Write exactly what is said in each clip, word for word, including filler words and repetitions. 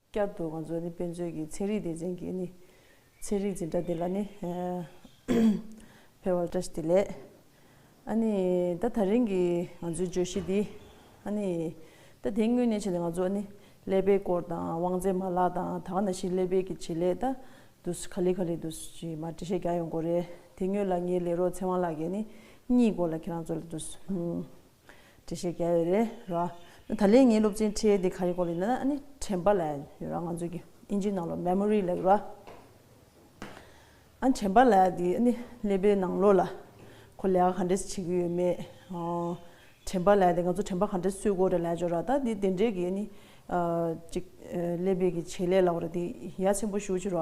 བསྐྱར་དུ་ང་ཚོ་ནི་དཔེ་མཛོད་ཀྱི་ཚན་རིག་སྡེ་ཚན་གྱི་ནི་ཚན་རིག་འཛིན་གྲྭ་འདི་ལ་ནི་ཕེབས་པར་བཀྲ་ཤིས་བདེ་ལེགས། ཨ་ནི་ད་ད་རིང་གི་ང་ཚོའི་བརྗོད་གཞི་འདི་ཨ་ནི་ད་དེ་སྔོན་ནས་བྱས་ནས་ང་ཚོ་ཨ་ནི་ཀླད་པའི་སྐོར་དང་དབང་རྩའི་མ་ལག་དང་ད་ག་ནང་བཞིན་ཀླད་པའི་གི་བྱེད་ལས་ད་འདུག་ག་ལེ་ག་ལེ་འདུག་ཅིག་མ་འགྲེལ་བཤད་རྒྱག་ཡོང་གི་རེད། དེ་སྔོན་ལ་ངའི་ལས་རོགས་ཚེ་དབང་ལགས་ཀྱིས་ནི་གཉིད་སྐོར་ལ་ཁྱེད་རང་ཚོ་ལ་འདུག་འགྲེལ་བཤད་རྒྱག་ཡོད་རེད་ར། ད་ལན་ངའི་སློབ་ཚན་ཁྲིད་ཡས་དེ་ག་རེ་སྐོར་ལ་ཡིན་ན་ཨ་ནི་དྲན་པ་ལབ་ཡ་ཡོད་ར། ང་ཚོ་གི་ཨིན་ཇི་ནང་ལ་མེ་མོ་རི་ལབ་ཀྱི་ར། ཨ་དྲན་པ་ལབ་ཡ་དེ་ཨ་ནི་ཀླད་པའི་ནང་ལོགས་ལ་ཁོ་ལས་ཀ་ག་འདྲས་བྱེད་ཀྱི་ཡོད་མེད། ཨོ། དྲན་པ་ལབ་ཡ་དེ་ང་ཚོ་དྲན་པ་ག་འདྲས་གསོ་དགོས་རེད་ལབ་ཡ་ཅིག་ཡོད་ར། ད་དེ་དེ་འདྲས་ཀྱི་ཨ་ནི་ཨ་ཅིག་ཨ་ཀླད་པའི་གི་བྱེད་ལས་ལབ་དགོས་རེད། དེ་ཡ་མཚན་པོ་ཞེ་པོ་ཅིག་ར།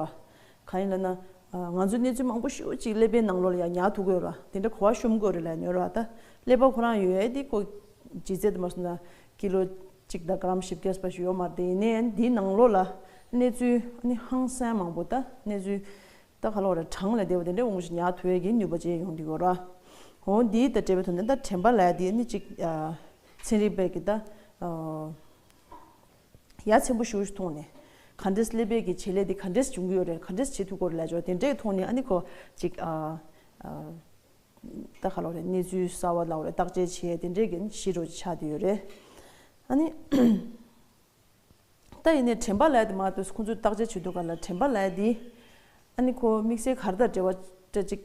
གང་ཡིན་ལབ་ན། ང་ཚོས་གནས་ཚུལ་མང་པོ་ཞེ་པོ་ཅིག་ཀླད་པའི་ནང་ལོགས་ལ་ཡང་ཉར་ཐུབ་ཀྱི་ཡོད་ར། དེ་འདྲ་གོ་བ་ཤོམ་གྱི་ཡོད་རེད་ལབ་ནས་ར། ད་ཀླད་པ་ཁོ་རང་ཡོད་ཡས་དེ་ཁོ་ལྗིད་ཚད་དུ་མ་སོང་ན་ཀི་ལོ་གཅིག་དང་ག་རམ་བཞི་བརྒྱ་ཙམ་ཞིག་ཡོད་མ་རེད། དེ་ཡིན་ནའི་འདིའི་ནང་ལོགས་ལ་གནས་ཚུལ་ནི་ཧང་སང་མང་པོ། ད་གནས་ཚུལ་ད་ག་ལབ་ར། གྲངས་ལས་འདས་པ་དེ་འདྲ་མང་པོ་ཞིག་ཉར་ཐུབ་ཡས་ཀྱི་ནུས་པ་ཅིག་ཡོང་གི་ཡོད་ར། འོ་འདི་དང་འབྲེལ་བའི་ཐོག་ནས་ད་དྲན་པ་ལབ་ཡ་དེ་ནི་གཅིག་ཚན་རིག་པས་ཀྱི་ད། ཡ་མཚན་པོ་ཞེ་པོ་ཞིག་མཐོང་ནས། ག་འདྲས་ཀླད་པའི་གི་བྱེད་ལས་འདི་ག་འདྲས་བྱུང་གི་ཡོད་རེད། ག་འདྲས་བྱེད་ཐུབ་ཀྱི་ཡོད་རེད་ལབ་ཅིག་དེ་འདྲས་མཐོང་ནས་ཨ་ནི་ཁོ་ཅིག་ཨ་ཨ་ད་ག་ལབ་རེད། གནས་ཚུལ་གསར་བ་ལབ་རེད། བརྟག་དཔྱད་བྱེད་དེ་འདྲས་ཀྱི་གཞི་རུ་ཆགས་བསྡད་ཡོད་རེད། ཨ་ནི་ད་ཡིན་ནའི་དྲན་པ་ལབ་ཡ་དེ་མ་གཏོགས་ཁོང་ཚོས་བརྟག་དཔྱད་བྱེད་དུས་སྒང་ལ་དྲན་པ་ལབ་ཡ་དེ་ཨ་ནི་ཁོ་དམིགས་བསལ་ག་རེ་དང་འབྲེལ་བ་འདྲ་ཅིག་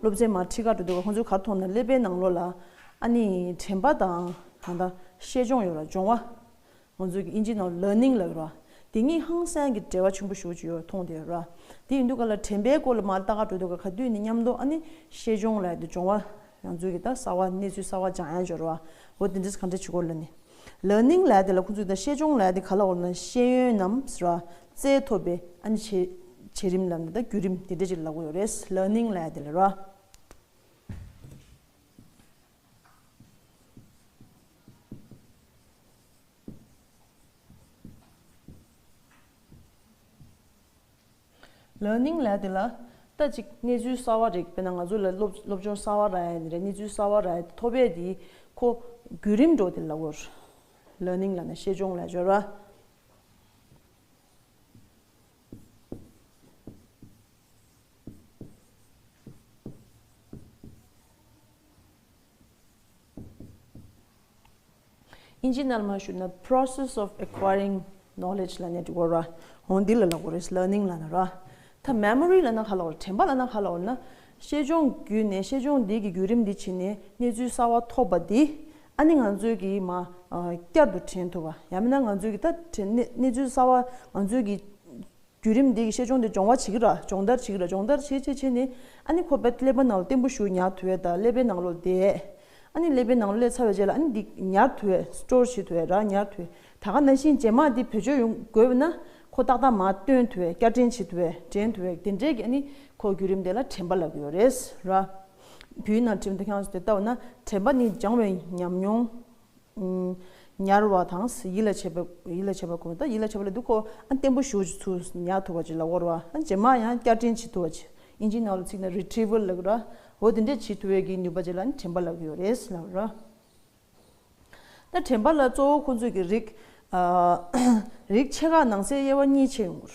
སློབ་ཚན་མར་ཁྲིད་ག་འགྲོ་དུས་ཁོང་ཚོས་ག་རེ་མཐོང་ན་ཀླད་པའི་ནང་ལོགས་ལ་ཨ་ནི་དྲན་པ་དང་གང་ལྟར་ཤེས་སྦྱོང་ཡོད་ར། སྦྱོང་བ། ང་ཚོ་གི་ཨིན་ཇི་ནང་learning་ལབ་ཀྱི་ར། དེ་གཉིས་ཧང་སང་གི་འབྲེལ་བ་ཆེན་པོ་ཞེ་པོ་ཅིག་ཡོད་མཐོང་བསྡད་ཡོད་ར། དེ་ཡིན་དུས་སྒང་ལ་དྲན་པའི་སྐོར་ལ་མར་ལྟ་ག་འགྲོ་དུས་སྒང་ག་དུས་ནས་མཉམ་དུ་ཨ་ནི་ཤེས་སྦྱོང་ལབ་ཡ་དེ་སྦྱོང་བ། ང་ཚོ་གི་ད་གསར་བ་གནས་ཚུལ་གསར་བ་སྦྱང་ཡ་ཅིག་ཡོད་ར། འོ་དེ་འདྲས་ག་འདྲས་བྱེད་དགོས་ལབ་ནས། Learning་ལབ་ཡ་དེ་ལ་ཁོང་ཚོས་ད་ཤེས་སྦྱོང་ལབ་ཡ་དེ་ག་ལབ་ཀྱི་ཡོད་ན་ཤེས་ཡོན་ནམ་ཟེར་བ། རྩལ་ཐོབ་པའི་ཨ་ནི་བྱེད་བྱེད་རིམ་ལབ་ནས་ད་བརྒྱུད་རིམ་དེ་འདྲས་ཅིག་ལབ་ཀྱི་ཡོད་རེད། Learning་ལབ་ཡ་དེ་ལ་ར། Learning་ལབ་ཡ་དེ་ལ་ད་ཅིག་གནས་ཚུལ་གསར་བ་རིགས། དཔེར་ན་ང་ཚོ་ལ་སློབ་སློབ་སྦྱོང་གསར་བ་རག་ཡ་ནི་རེད། གནས་ཚུལ་གསར་བ་རག་ཡ་ཐོབ་ཡ་དེ་ཁོ་བརྒྱུད་རིམ་འགྲོ་དེ་ལབ་ཀྱི་ཡོད་རེད། Learning་ལབ་ན་ཤེས་སྦྱོང་ལབ་ཡ་ཅིག་ཡོད་ར། ཨིན་ཇི་ནང་ལ་མར་ཞུས་ན་process of acquiring knowledge་ལབ་ནས་འགྲིག་གི་ར། འོ་འདི་ལ་ལབ་ཀྱི་རེད། Learning་ལབ་ན་ར། ད་memory་ལབ་ན་ག་ལབ་ཀྱི་རེད། དྲན་པ་ལབ་ན་ག་ལབ་ཀྱི་རེད་ན། ཤེས་སྦྱོང་བརྒྱུད་ནས་ཤེས་སྦྱོང་འདི་གི་བརྒྱུད་རིམ་འདི་བྱས་ནས་གནས་ཚུལ་གསར་བ་ཐོབ་པ་འདི་ཨ་ནི་ང་ཚོས་ཀྱིས་མར་ཨ་བསྐྱར་དུ་དྲན་ཐུབ་པ། ཡང་མིན་ན་ང་ཚོས་ཀྱིས་ད་དྲན་གནས་གནས་ཚུལ་གསར་བ་ང་ཚོས་ཀྱིས་བརྒྱུད་རིམ་འདི་གི་ཤེས་སྦྱོང་འདི་སྦྱོང་བ་བྱེད་ཀྱི་ར། སྦྱོང་བརྡར་བྱེད་ཀྱི་ར། སྦྱོང་བརྡར་བྱེད་བྱེད་བྱེད་ནས་ཨ་ནི་ཁོ་པད་ཀླད་པ་ནང་ལ་བརྟན་པོ་ཞིག་ཉར་ཐུབ་ཡས་དང་། ཀླད་པའི་ནང་ལོགས་བསྡད་ཡས། ཨ་ནི་ཀླད་པའི་ནང་ལོགས་སླེབས་ཚར་བའི་རྗེས་ལ་ཨ་ནི་འདི་ཉར་ཐུབ་ཡས། སི་ཊོར་བྱེད་ཐུབ་ཡས་ར། ཉར་ཐུབ་ཡས། ད་ག་ནང་བཞིན་རྗེས་མ་འདི་བེད་སྤྱོད་ཡོང་དགོས་པ་ན་ཁོ་ཏག་ཏག་མར་བཏོན་ཐུབ་ཡས། བསྐྱར་དྲན་བྱེད་ཐུབ་ཡས། དྲན་ཐུབ་ཡས། དེ་འདྲའི་གི་ཨ་ནི་ཁོ་བརྒྱུད་རིམ་དེ་ལ་དྲན་པ་ལབ་ཀྱི་ཡོད་རེད་ར། བོད་ཡིག་ནང་དྲན་པ་དེ་ཁྱེད་རང་ཚོ་དེ་ལྟ་བ་ན་དྲན་པ་ནི་སྦྱང་བའི་ཉམས་མྱོང་། ཉར་བ་དང་ཡིད་ལ་བྱེད་པ། ཡིད་ལ་བྱེད་པ་གོ། ད་ཡིད་ལ་བྱེད་པ་ལབ་དུས་ཁོ་ཨ་བརྟན་པོ་ཞེ་པོ་ཅིག་ཚུར་ཉར་ཐུབ་པ་ཅིག་ལབ་ཀྱི་ཡོད་རེད་པ། ཨ་རྗེས་མ་ཡང་བསྐྱར་དྲན་བྱེད་ཐུབ་པ་ཅིག་ཨིན་ཇིའི་ནང་ལ་ཚིག་ནི་རི་ཊི་རི་ཝལ་ལབ་ཀྱི་རེད་པ། འོ་དེ་འདྲས་བྱེད་ཐུབ་པའི་གི་ནུས་པ་ཅིག་ལ་ནི་དྲན་པ་ལབ་ཀྱི་ཡོད་རེད་ལབ་ར། ད་དྲན་པ་ལ་གཙོ་བོ་ཁོང་ཚོས་ཀྱི་རིགས་ཨ་རིགས་ཆེ་ཁག་ནང་གསེས་དབྱེ་བ་གཉིས་ཕྱེ་ཡོང་གི་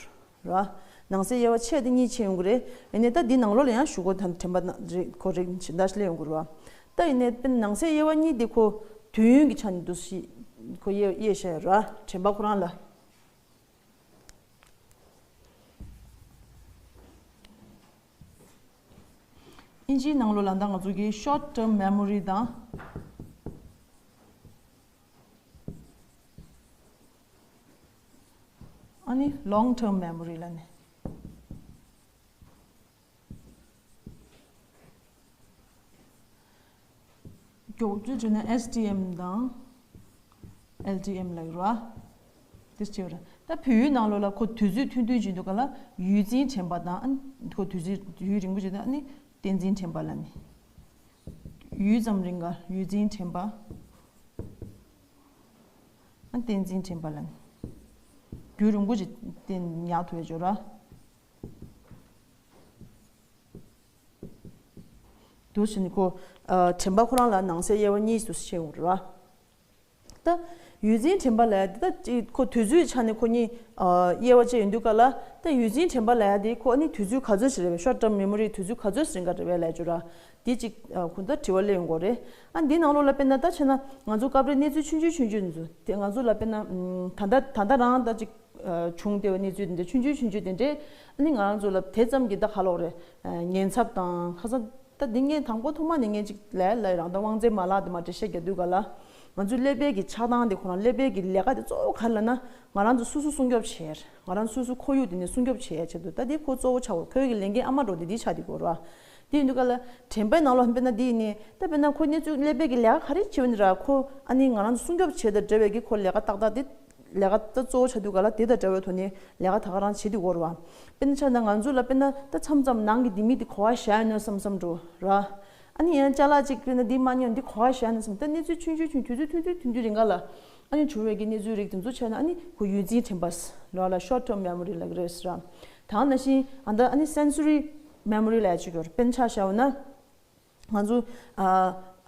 རེད་པ། ནང་གསེས་དབྱེ་བ་ཆེ་དེ་གཉིས་ཕྱེ་ཡོང་གི་རེད། ཡིན་ནའི་ད་འདི་ནང་ལོགས་ལ་ཡང་ཞུ་སྒོ་དང་དྲན་པ་ན་རིགས་ཁོ་རིགས་གཞན་དག་ཞིག་སླེབས་ཡོང་གི་རེད་པ། ད་ཡིན་ནའི་དཔེར་ན་ནང་གསེས་དབྱེ་བ་གཉིས་དེ་ཁོ་དུས་ཡུན་གྱི་ཆ་ནས་འདུག་སེ་ཁོ་དབྱེ་དབྱེ་བཞག་ཡོད་རེད་པ། དྲན་པ་ཁོ་རང་ལ། ཨིན་ཇིའི་ནང་ལོགས་ལ་ད་ང་ཚོ་གི་short term memory་དང་ཨ་ནི་long term memory་ལབ་ནས། མགྱོགས་བརྗོད་བྱས་ན་ཨེས་ཊི་ཨེམ་དང་ཨེལ་ཊི་ཨེམ་ལབ་ཀྱི་རེད་པ། དེ་བྱས་པ་རེད། ད་བོད་ཡིག་ནང་ལོགས་ལ་ཁོ་དུས་ཚོད་ཐུང་ཐུང་བྱེད་དུས་སྒང་ལ་ཡུལ་འཛིན་དྲན་པ་དང་། ཨ་ནི་ཁོ་དུས་ཚོད་ཡུན་རིང་པོ་བྱེད་དུས་ཨ་ནི་གཏན་འཛིན་དྲན་པ་ལབ་ནས། ཡུད་ཙམ་རིང་ག་ཡུལ་འཛིན་དྲན་པ། ཨ་གཏན་འཛིན་དྲན་པ་ལབ་ནས། རྒྱུན་རིང་པོ་ཅིག་གཏན་ཉར་ཐུབ་པའི་སྦྱོར་བ། འདུག་སེ་ནི་ཁོ་ཨ་དྲན་པ་ཁོ་རང་ལ་ནང་གསེས་དབྱེ་བ་གཉིས་སུ་ཕྱེ་ཡོང་གི་རེད་པ། ད་ ཡུལ་འཛིན་དྲན་པ་ལབ་ཡ་དེ་ད་ཅིག་ཁོ་དུས་ཚོད་ཆ་ནས་ཁོ་གཉིས་ཨ་དབྱེ་བ་ཕྱེ་ཡོང་དུས་ག་ལ། ད་ཡུལ་འཛིན་དྲན་པ་ལབ་ཡ་དེ་ཁོ་ཨ་ནི་དུས་ཚོད་ག་ཚོད་ཞིག་རེད་པས། ཤོར་ཊརམ་མེ་མོ་རི་དུས་ཚོད་ག་ཚོད་ཞིག་རིང་ག་རེད་པས་ལབ་བྱས་ར། དེ་ཅིག་ཨ་ཁོ་ད་དྲི་བ་སླེབས་ཡོང་གི་རེད། ཨ་འདི་ནང་ལོགས་ལ་དཔེར་ན་ད་བྱས་ན་ང་ཚོ་སྐབས་རེ་གནས་ཚུལ་ཆུང་ཆུང་ཆུང་ཆུང་འདུག་དེ་ང་ཚོ་ལ་དཔེར་ན་ཨམ་ད་ལྟ་ད་ལྟ་རང་ད་ཅིག་ཨ་བྱུང་བསྡད་པའི་གནས་ཚུལ་དེ་འདྲ་ཆུང་ཆུང་ཆུང་ཆུང་དེ་འདྲས་ཨ་ནི་ང་རང་ཚོ་ལ་དེ་ཙམ་གྱི་ད་ག་ལབ་དགོས་རེད། ཨ་ཉེན་ཚབས་དང་ཁ་སང་ད་འདི་ངས་དང་པོ་ཐོག་མ་ནས་ངས་ཅིག་ལབ་ལབ་རང་ད་དབང་རྩའི་མ་ལག་དེ་མར་འགྲེལ་བཤད་རྒྱག་དུས་ག་ལ། ང་ཚོའི་ཀླད་པའི་གི་ཆགས་སྟངས་དེ་ཁོ་རང་ཀླད་པའི་གི་ལས་ཀ་དེ་གཙོ་བོ་ག་རེ་ལབ་ན། ང་རང་ཚོ་སོ་སོ་སྲུང་སྐྱོབ་བྱེད། ང་རང་སོ་སོ་ཁོར་ཡུག་དེ་ནས་སྲུང་སྐྱོབ་བྱེད་ཆེད་དུ་ད་དེ་ཁོ་གཙོ་བོ་ཆགས་པ། ཁོའི་གི་ལས་འགན་ཨ་མ་འདྲ་བོ་དེ་འདི་ཆགས་བསྡད་ཡོད་རེད་བ། དེ་ཡིན་དུས་ག་ལ་དྲན་པའི་ནང་ལོགས་དཔེར་ན་འདི་ཡིན་ནའི་ད་དཔེར་ན་ཁོ་གནས་ཚུལ་ཀླད་པའི་གི་ལས་ཀ་ག་རེ་བྱེད་པ་ནི་ར། ཁོ་ཨ་ནི་ང་རང་ཚོ་སྲུང་སྐྱོབ་བྱེད་དང་འབྲེལ་བའི་གི་ཁོ་ལས་ཀ་ཏག་ཏག་དེ་ལས་ཀ་ད་གཙོ་བོ་ཆགས་དུས་ག་ལ་དེ་དང་འབྲེལ་བའི་ཐོག་ནས་ལས་ཀ་ད་ག་རང་བྱེད་དུས་ཡོད་རེད་བ། དཔེར་ན་ཆ་ན་ང་ཚོ་ལ་དཔེར་ན་ད་མཚམས་མཚམས་ནང་གི་ལྡེ་མིག་དེ་ག་པར་བཞག་ཡོད་ན་བསམ་བསམ་འགྲོ་ར། ཨ་ནི་ཡང་ཅ་ལག་ཅིག་དཔེར་ན་འདི་མ་ཉོས་འདི་ག་པར་བཞག་ན་བསམ། ད་གནས་ཚུལ་ཆུང་ཆུང་ཆུང་དུས་ཚོད་ཐུང་ཐུང་ཐུང་ཐུང་རིང་ག་ལ་ཨ་ནི་བྱུང་བའི་གི་གནས་ཚུལ་རིགས་དེ་ཚོ་བྱས་ན་ཨ་ནི་ཁོ་ཡུལ་འཛིན་དྲན་པ་ལ་ལ་ཤོར་ཊརམ་མེ་མོ་རི་ལབ་ཀྱི་རེད་ཟེར་ར། ད་ག་ནང་བཞིན་ཨ་ད་ཨ་ནི་སེན་སོ་རི་མེ་མོ་རི་ལབ་ཅིག་ཡོད་རེད། དཔེར་ན་ཆ་བཞག་ན་ང་ཚོ་ཨ་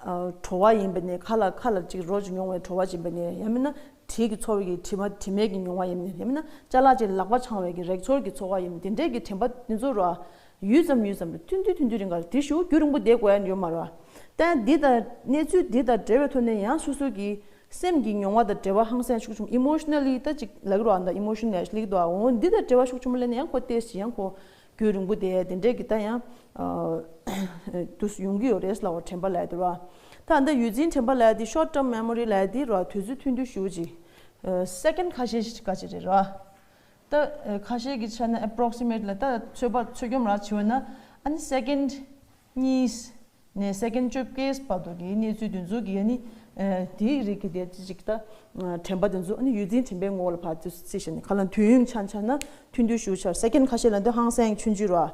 ཨ་བྲོ་བ་ཡིན་པ་ནས་ཁ་ལ་ཁ་ལ་ཅིག་རོ་ཅིག་མྱོང་བའི་བྲོ་བ་ཅིག་ཡིན་པ་ནས་ཡང་མིན་ན་དྲི་གི་ཚོར་བའི་གི་དྲི་མ་དྲི་མའི་གི་མྱོང་བ་ཡིན་པ་ནས་ཡང་མིན་ན་ཅ་ལག་ཅིག་ལག་པ་འཆང་བའི་གི་རེག་ཚོར་གི་ཚོར་བ་ཡིན་པ་དེ་འདྲའི་གི་དྲན་པ་དེ་ཚོ་ར། ཡུད་ཙམ་ཡུད་ཙམ་རེད། ཐུང་ཐུང་ཐུང་ཐུང་རིང་ག་རེད། དེ་ཞེ་པོ་རྒྱུན་རིང་པོ་བསྡད་དགོས་ཡ་ཡོད་མ་རེད་བ། ད་འདི་དང་གནས་ཚུལ་འདི་དང་འབྲེལ་བའི་ཐོག་ནས་ཡང་སོ་སོ་གི་སེམས་ཀྱི་མྱོང་བ་དང་འབྲེལ་བ་ཧང་སང་ཤུགས་ཆེན་པོ། ཨི་མོ་ཤི་ནལ་ལི་ད་ཅིག་ལབ་ཀྱི་རེད་བ། ད་ཨི་མོ་ཤི་ནལ་ལི་ལབ་ཀྱི་འདུག་བ། འོ་འདི་དང་འབྲེལ་བ་ཤུགས་ཆེན་པོ་སླེབས་ན་ཡང་ཁོ་ཏོག་ཙམ་ཡང་ཁོ་རྒྱུན་རིང་པོ་བསྡད་ཡ་དེ་འདྲས་ཀྱི་ད་ཡང་ཨ་དུས་སུ་ཡོང་གི་ཡོད་རེད་ལབ་པ། དྲན་པ་ལབ་ཡ་དེ་རེད་བ། ད་ད་ཡུད་འཛིན་དྲན་པ་ལབ་ཡ་དེ་ཤོར་ཊརམ་མེ་མོ་རི་ལབ་ཡ་དེ་རེད་བ། དུས་ཚོད་ཐུང་ཐུང་ཞེ་པོ་ཅིག་ཨ་སེ་ཀེན་ཁ་ཤས་ཤིག་ག་ཅིག་རེད་རེད་བ། ད་ཨ་ཁ་ཤས་ཀྱི་ཆ་ནས་ཨེ་པོ་རོག་སི་མེ་ཊི་ལི་ད་ཚོད་དཔག་ཚོད་སྒོམ་ར་བྱེད་འོས་ན་ཨ་ནི་སེ་ཀེན་གཉིས་ནས་སེ་ཀེན་བཅོ་བརྒྱད་བར་དུ་གི་གནས་ཚུལ་དེ་ཚོ་གི་ཨ་ནི་ཨ་དེའི་རིགས་ཀྱི་དེ་ཅིག་ད་ཨ་དྲན་པ་དེ་ཚོ་ཨ་ནི་ཡུད་འཛིན་དྲན་པའི་ངོ་བོ་ལ་ཕར་ཚུར་བརྩིས་བྱས་ནས་ག་ལ་དུས་ཡུན་ཆ་ཆ་ན་ཐུང་ཐུང་ཞེ་པོ་ཆགས། སེ་ཀེན་ཁ་ཤས་ལ་འདི་ཧང་སང་ཆུང་ཆུང་རེད་བ།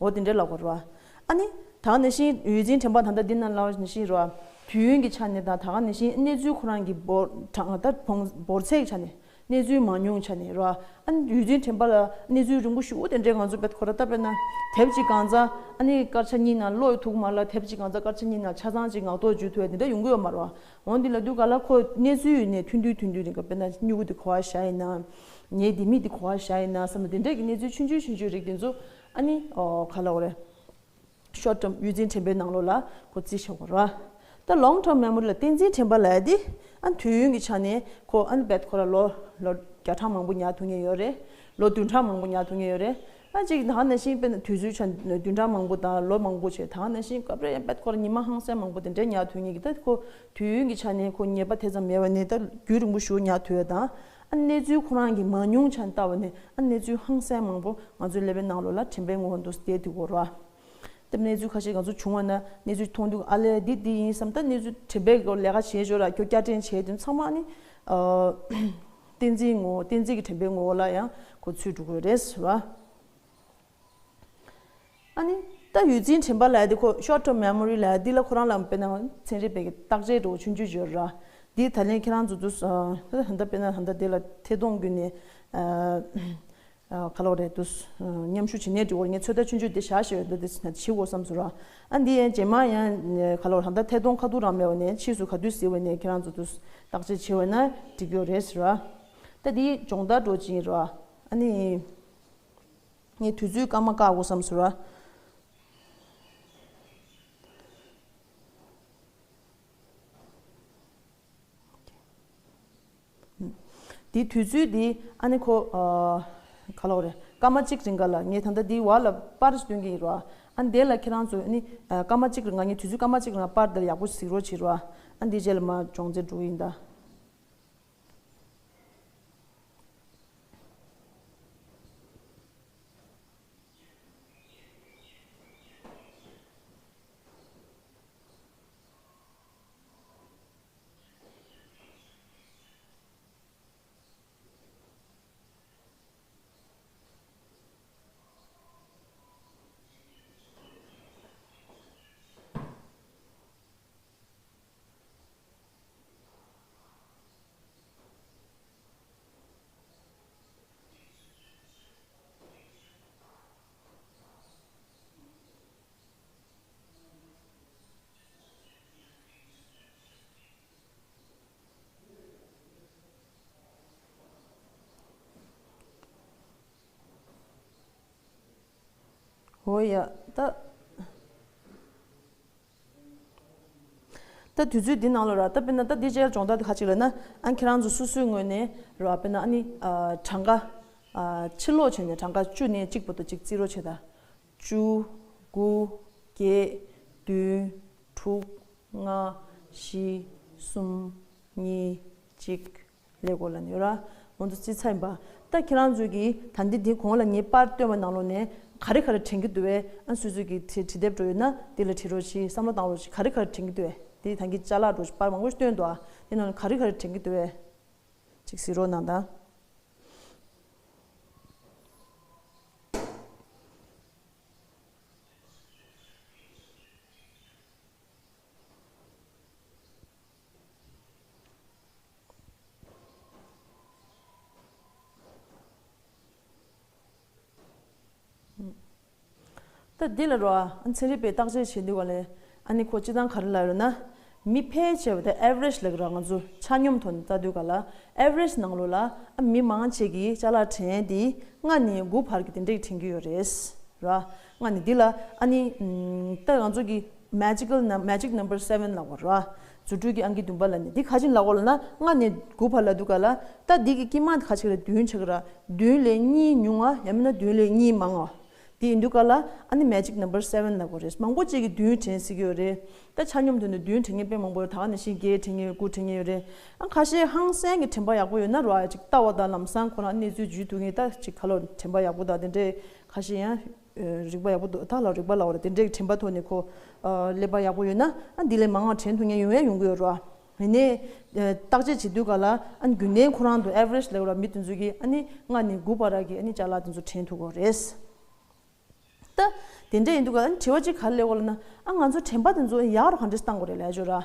འོ་དེ་འདྲའི་ལབ་དགོས་རེད་བ། ཨ་ནི་ད་ག་ནང་བཞིན་ཡུད་འཛིན་དྲན་པ་ད་ལྟ་འདི་ན་ལབ་པ་ནང་བཞིན་རེད་བ། དུས་ཡུན་གྱི་ཆ་ནས་དང་ད་ག་ནང་བཞིན་གནས་ཚུལ་ཁོ་རང་གི་འབོར་གྲངས་ད་བོངས་འབོར་ཚད་ཀྱི་ཆ་ནས། གནས་ཚུལ་མང་ཉུང་ཆ་ནས་རེད་བ། ཨ་ནི་ཡུད་འཛིན་དྲན་པ་ལ་གནས་ཚུལ་རིང་པོ་ཞེ་པོ་དེ་འདྲའི་ང་ཚོ་བེད་ཁོ་ར་ལྟ་བས་ན་དེབ་ཅིག་གང་ཚ་ཨ་ནི་སྐར་ཆ་གཉིས་ནང་ཀློག་ཐུབ་མ་ལ་དེབ་ཅིག་གང་ཚ་སྐར་ཆ་གཉིས་ནང་ཆ་ཚང་ཅིག་ངག་ཐོག་འཇུ་ཐུབ་ཡ་དེ་འདྲ་ཡོང་གི་ཡོད་མ་རེད་བ། འོ་འདི་ལབ་དུས་ག་ལ་ཁོ་གནས་ཚུལ་ཡུན་ནས་ཐུང་ཐུང་ཐུང་ཐུང་རིང་ག་དཔེར་ན་སྨྱུ་གུ་དེ་ག་པར་བཞག་ཡིན་ན། ངའི་ལྡེ་མིག་དེ་ག་པར་བཞག་ཡིན་ན་བསམ་ན་དེ་འདྲས་ཀྱི་གནས་ཚུལ་ཆུང་ཆུང་ཆུང་ཆུང་རིགས་དེ་ཚོ་ཨ་ནི་ཨོ་ག་ལབ་དགོས་རེད། ཤོར་ཊརམ་ཡུད་འཛིན་དྲན་པའི་ནང་ལོགས་ལ་ཁོ་རྩིས་བྱེད་དགོས་རེད། ད་ལོང་ཊརམ་མེ་མོ་རི་ལ་བསྟན་འཛིན་དྲན་པ་ལབ་ཡ་དེ་ཨ་དུས་ཡུན་གྱི་ཆ་ནས་ཁོ་ཨ་ནི་བེད་ཁོ་ར་ལོ་ལོ་བརྒྱ་ཕྲག་མང་པོ་ཉར་ཐུབ་མཁན་ཡོད་རེད། ལོ་བདུན་ཕྲག་མང་པོ་ཉར་ཐུབ་མཁན་ཡོད་རེད། ཨ་ཅིག་ད་ག་ནང་བཞིན་དཔེར་ན་དུས་ཚོད་ཆ་བདུན་ཕྲག་མང་པོ་དང་ལོ་མང་པོ་བྱས། ད་ག་ནང་བཞིན་སྐབས་རེ་ཡང་བེད་ཁོ་ར་ཉི་མ་ཧང་སང་མང་པོ་དེ་འདྲའི་ཉར་ཐུབ་མཁན་གྱི་ད་ཁོ་དུས་ཡུན་གྱི་ཆ་ནས་ཁོ་ཉེས་པ་དེ་ཙམ་མེད་པ་ནས་ད་རྒྱུན་རིང་པོ་ཞིག་ཉར་ཐུབ་ཡ་དང་། ཨ་གནས་ཚུལ་ཁོ་རང་གི་མང་ཉུང་ཆ་ནས་ལྟ་བ་ནས་ཨ་གནས་ཚུལ་ཧང་སང་མང་པོ་ང་ཚོའི་ཀླད་པའི་ནང་ལོགས་ལ་དྲན་པའི་ངོ་བོ་འདུག་སེ་བསྡད་འདུག་གོ་ར། དེ་གནས་ཚུལ་ཁ་ཤས་ང་ཚོ་བྱུང་བ་ན་གནས་ཚུལ་མཐོང་དུས་ཨ་ལས་འདི་འདི་ཡིན་བསམ། ད་གནས་ཚུལ་དྲན་པའི་སྒོ་ལས་ཀ་བྱེད་ཞོར་ལ་ཁྱོད་བསྐྱར་དྲན་བྱས་དུས་ཚང་མ་ནི་ཨ་བསྟན་འཛིན་ངོ་བོ་བསྟན་འཛིན་གྱི་དྲན་པའི་ངོ་བོ་ལ་ཡང་ཁོ་ཚུད་འགྲོ་གི་རེད་ཟེར་བ། ཨ་ནི་ད་ཡུད་འཛིན་དྲན་པ་ལབ་ཡ་དེ་ཁོ་ཤོར་ཊརམ་མེ་མོ་རི་ལབ་ཡ་འདི་ལ་ཁོ་རང་ལ་དཔེར་ན་ཚན་རིག་པའི་གི་བརྟག་དཔྱད་འདྲ་བོ་ཆུང་ཆུང་ཡོད་ར། འདི་ད་ལན་ཁྱེད་རང་ཚོ་དུས་ད་ལྟ་དཔེར་ན་ད་ལྟ་དེ་ལ་ཐད་གཏོང་བརྒྱུད་ནས་ཨ། ཨ་ག་ལབ་རེད་འདུག་མཉམ་ཞུགས་བྱེད་གནས་འདྲི་བར་ངས་ཚོད་ལྟ་ཆུང་ཆུང་འདི་བཞག་ཞེས་པ་འདི་འདི་བྱེད་དགོས་བསམ་ཟེར་ར། ཨ་འདི་ཡང་རྗེས་མ་ཡང་ག་ལབ་རེད་ད་ཐད་གཏོང་ཁ་ཐུག་རང་མེད་པ་ནས་ཕྱིས་སུ་ག་དུས་གཟིགས་པ་ནས་ཁྱེད་རང་ཚོ་འདུག་བརྟག་དཔྱད་བྱེད་པ་ན་འགྲིག་གི་རེད་ཟེར་ར། ད་འདི་སྦྱོང་བརྡར་འདྲ་བོ་ཅིག་ཡིན་ར། ཨ་ནི་ངས་དུས་ཚོད་སྐར་མ་བཀག་དགོས་བསམ་ཟེར་ར། འདི་དུས་ཚོད་འདི་ཨ་ནི་ཁོ་ཨ་ག་ལབ་རེད། སྐར་མ་གཅིག་རིང་ག་ལ་ངས་ད་ལྟ་འདི་བར་ལ་པར་ཞིག་སྟོན་གྱི་ཡིན་ར། ཨ་ནི་དེ་ལ་ཁྱེད་རང་ཚོས་ཨ་ནི་ཨ་སྐར་མ་གཅིག་རིང་ག་ངས་དུས་ཚོད་སྐར་མ་གཅིག་རིང་པར་འདི་ལ་ཡག་པོ་གཟིགས་རོགས་བྱེད་ར། ཨ་ནི་འདི་རྗེས་ལ་མར་སྦྱོང་རྩེ་འགྲོ་གི་ཡིན་ད། འོ་ཡ། ད་ད་དུས་ཚོད་འདི་ནང་ལ་ར། ད་དཔེར་ན་ད་འདི་རྗེས་སྦྱོང་བརྡར་འདི་ག་ཅིག་ལབ་ན། ཨ་ཁྱེད་རང་ཚོ་སོ་སོའི་ངོས་ནས་ར། དཔེར་ན་ཨ་ནི་ཨ་གྲངས་ཀ་ཨ་ཕྱིར་ལོག་བྱས་ནས་གྲངས་ཀ་བཅུ་ནས་གཅིག་བར་དུ་ཅིག་བརྩི་རོགས་བྱེད་ད། བཅུ། དགུ། བརྒྱད། བདུན། དྲུག། ལྔ། བཞི། གསུམ། གཉིས། གཅིག་ལས་གོ་ལ་ནི་ཡོད་ར། ང་ཚོ་རྩིས་ཚར་ཡིན་པ། ད་ཁྱེད་རང་ཚོས་ཀྱིས་ད་འདི་འདི་གོང་ལ་ངས་པར་སྟོན་པ་ནང་ལོགས་ནས་ག་རེ་ག་རེ་དྲན་གྱི་འདུག་བས། ཨ་སོ་སོས་ཀྱིས་བྲིས་བྲིས་དེབ་འགྲོ་ཡོད་ན་དེ་ལ་བྲིས་རོགས་གྱིས། བསམ་བློ་བཏང་རོགས་གྱིས། ག་རེ་ག་རེ་དྲན་གྱི་འདུག་བས། དེ་ད་གིན་ཅ་ལག་འགྲོ་གྱིས་པར་མང་པོ་ཞིག་སྟོན་འདུག་ཨ། དེ་ནང་ལ་ག་རེ་ག་རེ་དྲན་གྱི་འདུག་བས། ཅིག་གཟིགས་རོགས་གནང་དང་། ད་འདི་ལ་རོ། ཨ་ཚན་རིག་པས་བརྟག་དཔྱད་བྱེད་དུས་ག་ལས། ཨ་ནི་ཁོ་སྤྱི་བཏང་ག་རེ་ལབ་ཡོད་ན། མི་ཕལ་ཆེ་བ་དེ་average ལབ་ཀྱི་ར། ང་ཚོ་ཆ་སྙོམས་ཐོག་ནས་ལྟ་དུས་ག་ལ་average ནང་ལོགས་ལ་ཨ་མི་མང་ཆེ་གིས་ཅ་ལག་དྲན་དེ་ལྔ་ནས་དགུ་བར་གྱི་དེ་འདྲས་དྲན་གྱི་ཡོད་རེད། ར། ལྔ་ནས་འདི་ལ་ཨ་ནི་ད་ང་ཚོ་གི་magical num- magic number seven ལབ་པ་ར། རྫུ་འཕྲུལ་གྱི་ཨང་ཀི་བདུན་པ་ལ་ནི་འདི་ག་ཅིག་ལབ་དགོས་ལབ་ན། ལྔ་ནས་དགུ་བར་ལབ་དུས་ག་ལ་ད་འདི་གི་དཀྱིལ་མ་ག་ཅིག་རེད། བདུན་ཆགས་ཀྱི་ར། བདུན་ལས་གཉིས་ཉུང་ང་ཡང་མིན་ན་བདུན་ལས་གཉིས་མང་ང་། དེ་ཡིན་དུས་ག་ལ་ཨ་ནི་magic number seven ལབ་དགོས་རེད། མང་པོ་ཅིག་གིས་བདུན་དྲན་སྲིད་ཀྱི་ཡོད་རེད། ད་ཆ་སྙོམས་དོན་དུ་བདུན་དྲན་མཁན་དཔེ་མང་པོ་ཡོད། ད་ག་ནང་བཞིན་བརྒྱད་དྲན་མཁན་ཡོད། དགུ་དྲན་མཁན་ཡོད་རེད། ཨ་ཁ་ཤས་ཧང་སང་གི་དྲན་པ་ཡག་པོ་ཡོད་ན་ར། ཅིག་ལྟ་བ་དང་ལམ་སང་ཁོ་རང་གནས་ཚུལ་བརྗོད་ཐུབ་མཁན། ད་ཅིག་ཁ་ལོ་དྲན་པ་ཡག་པོ་དང་དེ་འདྲས་ཁ་ཤས་ཡང་རིག་པ་ཡག་པོ་འདུག་ད་ལ་རིག་པ་ལ་བར་དེ་འདྲས་ཀྱི་དྲན་པ་ཐོག་ནས་ཁོ་ཀླད་པ་ཡག་པོ་ཡོད་ན། ཨ་འདི་ལས་མང་བ་དྲན་ཐུབ་མཁན་ཡོང་ཡ་ཡོང་གི་ཡོད་ར། ཡིན་ནའི་བརྟག་དཔྱད་བྱེད་དུས་ག་ལ་ཨ་རྒྱུན་ལྡན་ཁོ་རང་དུ་average ལབ་ར། མི་དེ་ཚོ་གིས་ཨ་ནི་ལྔ་ནས་དགུ་བར་གྱི་ཨ་ནི་ཅ་ལག་དེ་ཚོ་དྲན་ཐུབ་ཀྱི་ཡོད་རེད། ད་དེ་འདྲ་ཡིན་དུས་ག་ཨ་ནི་དྲི་བ་གཅིག་ག་རེ་སླེབས་ཀྱི་ཡོད་ལབ་ན། ཨ་ང་ཚོ་དྲན་པ་དེ་ཚོ་ཡག་རུ་ག་འདྲས་བཏང་དགོས་རེད་ལབ་ཡ་ཅིག་ཡོད་ར།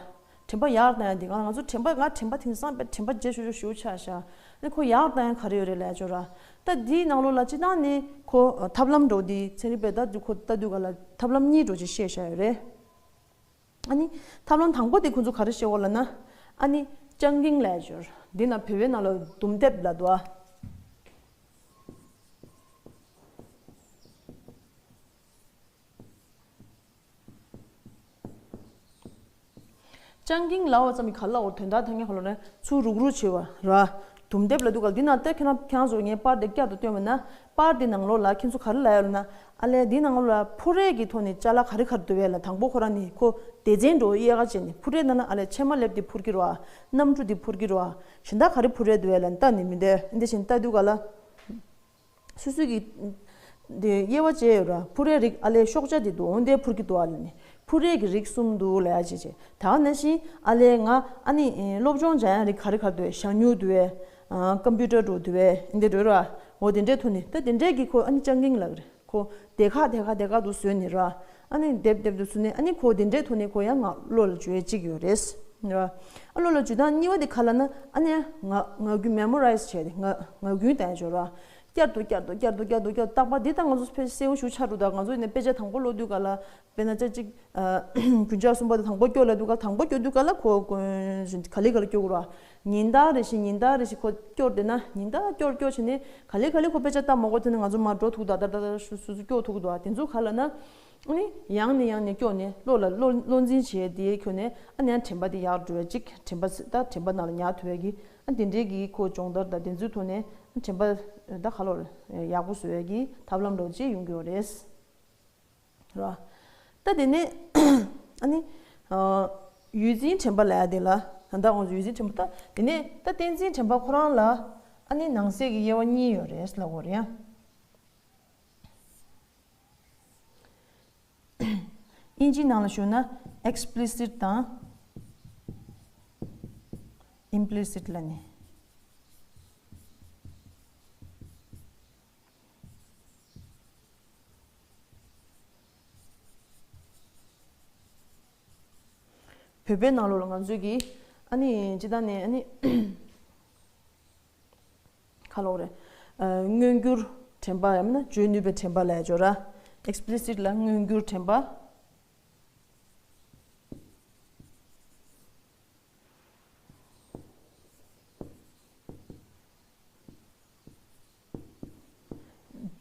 དྲན་པ་ཡག་རུ་བཏང་ཡ་དེ་ག་ང་ཚོ་དྲན་པ་ང་དྲན་པ་དེང་སང་དཔེ་དྲན་པ་བརྗེད་ཤོར་ཤོར་ཞེ་པོ་ཆགས་ཤག་ཨ་ནི་ཁོ་ཡག་རུ་བཏང་ཡ་ག་རེ་ཡོད་རེད་ལབ་ཡ་ཅིག་ཡོད་ར། ད་དེའི་ནང་ལོགས་ལ་སྤྱིར་བཏང་ནས་ཁོ་ཐབས་ལམ་འདྲ་བོ་དེ་ཚན་རིག་པས་ད་དུ་ཁོ་ལྟ་དུས་ག་ལ་ཐབས་ལམ་གཉིས་འདྲ་བོ་ཅིག་བཤད་བཞག་ཡོད་རེད། ཨ་ནི་ཐབས་ལམ་དང་པོ་དེ་ཁོ་ཚོ་ག་རེ་བཤད་ཀྱི་ཡོད་ལབ་ན། ཨ་ནི་chunking ལབ་ཡ་ཅིག་ཡོད་ར། འདི་ན་བོད་པའི་ནང་ལ་དུམ་དེབ་ལབ་འདུག་ཨ། chunking ལབ་པ་ཙམ་གྱིས་ག་རེ་ལབ་དགོས་རེད། དོན་དག་ཐད་ཀར་ཁ་ལོ་རེད། ཚུར་རུག་རུག་བྱེད་པ་ར། དུམ་དེབ་ལབ་དུས་ག་ལ་འདི་ན་ལྟ། ཁྱེད་རང་ཁྱེད་རང་ཚོར་ངས་པར་དེ་བསྐྱར་དུ་སྟོན་པ་ན། པར་དེ་ནང་ལོགས་ལ་ཁྱེད་ཚོ་ག་རེ་ལབ་ཡོད་ལབ་ན། ཨ་ལས་འདི་ནང་ལོགས་ལ་ཕུ་རེ་གི་ཐོག་ནས་ཅ་ལག་ག་རེ་ག་རེ་འདུག་པས་ལབ། དང་པོ་ཁོ་རང་ནི་ཁོ་སྡེ་ཚན་འདྲ་བོ་དབྱེ་བ་ཕྱེ་ནས། ཕུ་རེ་ལབ་ན་ཨ་ལས་ཕྱེ་མ་ལེབ་དེ་ཕུར་གྱི་རེད་པ། གནམ་གྲུ་དེ་ཕུར་གྱི་རེད་པ། གཞན་དག་ག་རེ་ཕུ་རེ་འདུག་པས་ལབ་ལྟ་ནི་མི་འདུག་འདི་བཞིན་ལྟ་དུས་ག་ལ། སོ་སོ་གི་དེ་དབྱེ་བ་ཕྱེ་ཡོད་ར། ཕུ་རེ་རིགས་ཨ་ལས་ཤོག་བྱ་དེ་འདུག་འོ་འདི་ཕུར་གྱི་འདུག་ཨ་ལབ་ནི། ཕུ་རེ་གི་རིགས་གསུམ་འདུག་ལབ་ཡ་ཅིག་བྱས། ད་ག་ནང་བཞིན་ཨ་ལས་ང་ཨ་ནི་སློབ་སྦྱོང་སྦྱང་ཡ་རིགས་ག་རེ་ག་རེ་འདུག་པས། ཞ་སྨྱུག་འདུག་པས། ཨ་ཀམ་པུ་ཊར་འདྲ་བོ་འདུག་པས། འདི་འདྲ་རེད་པ། འོ་དེ་འདྲའི་ཐོག་ནས་ད་དེ་འདྲའི་གི་ཁོ་ཨ་ནི་chunking ལབ་ཀྱི་རེད། ཁོ་སྡེ་ཁག་སྡེ་ཁག་སྡེ་ཁག་ཏུ་བཟོས་ནས་ར། ཨ་ནི་དེབ་དེབ་ཏུ་བཟོས་ནས་ཨ་ནི་ཁོ་དེ་འདྲའི་ཐོག་ནས་ཁོ་ཡང་ང་བློ་ལ་འཇུ་ཡས་གཅིག་ཡོད་རེད། ར། ཨ་བློ་ལ་འཇུ་སྟངས་གཉིས་པ་དེ་ག་ལབ་ན། ཨ་ནི་ངག་ངག་རྒྱུན་memorize བྱས་ཏེ་ངག་ངག་རྒྱུན་བཏང་ཡས་ཅིག་ཡོད་ར། བསྐྱར་དུ་བསྐྱར་དུ་བསྐྱར་དུ་བསྐྱར་དུ་བསྐྱར་དུ། རྟག་པར་འདི་ད་ང་ཚོ་ཕལ་ཆེར་གསལ་པོ་ཞེ་པོ་ཆགས་འགྲོ་འདུག་ད་ང་ཚོ་ཡིན་ནའི་དཔེ་ཆ་དང་པོ་ཀློག་དུས་ག་ལ། དཔེར་ན་ཆ་གཅིག་ཨ་རྒྱུན་ཆགས་གསུམ་པ་དེ་དང་པོ་སྐྱོར་ལབ་དུས་ག་ལ། དང་པོ་སྐྱོར་དུས་ག་ལ་ཁོ་ག་ལེ་ག་ལེ་སྐྱོར་དགོས་ར། ཉིན་ལྟར་རེ་བཞིན་ཉིན་ལྟར་རེ་བཞིན་ཁོ་སྐྱོར་བསྡད་ན། ཉིན་ལྟར་སྐྱོར་སྐྱོར་བྱས་ནས་ག་ལེ་ག་ལེ་ཁོ་དཔེ་ཆ་ལྟ་མ་དགོས། དེ་ནས་ང་ཚོ་མར་འགྲོ་ཐུབ་ད་ད་ད་ད་སོ་སོ་སྐྱོར་ཐུབ་འདུག་དེ་ཚོ་ག་ལབ་ན། ཨ་ནི་ཡང་ནས་ཡང་ནས་སྐྱོར་ནས་བློ་ལ་བློ་བློ་འཛིན་བྱས། དེའི་ཁྱོན་ནས་ཨ་ནི་ཡང་དྲན་པ་དེ་ཡག་འགྲོ་བའི་གཅིག་དྲན་པ་ད་དྲན་པ་ནང་ལ་ཉར་ཐུབ་ཡས་ཀྱི། ཨ་དེ་འདྲའི་གི་ཁོ་སྦྱོང་བརྡར་དང་དེ་ཚོའི་ཐོག་ནས་དྲན་པ་ད་ག་ལོར་ཡག་པོ་བཟོ་ཡས་ཀྱི་ཐབས་ལམ་འདྲ་བོ་ཅིག་ཡོང་གི་ཡོད་རེད། ར། ད་དེ་ནས་ཨ་ནི་ཡུལ་འཛིན་དྲན་པ་ལབ་ཡ་དེ་ལ། ད་ལྟ་ང་ཚོ་ཡུལ་འཛིན་དྲན་པ། ད་དེ་ནས་ད་གཏན་འཛིན་དྲན་པ་ཁོ་རང་ལ་ཨ་ནི་ནང་གསེས་ཀྱི་དབྱེ་བ་གཉིས་ཡོད་རེད་ལབ་དགོས་རེད་ཡ། དབྱིན་ཇིའི་ནང་ལ་ཞུས་ན་explicit དང་implicit ལབ་ནས། བོད་པའི་ནང་ལོགས་ལ་ང་ཚོས་ཀྱིས་ཨ་ནི་སྤྱིར་བཏང་ནས་ཨ་ནི་ག་ལབ་དགོས་རེད། ཨ་མངོན་གྱུར་དྲན་པ་ཡང་མིན་ན་བརྗོད་ནུས་པའི་དྲན་པ་ལབ་ཡ་ཅིག་ཡོད་ར། explicit ལ་མངོན་གྱུར་དྲན་པ།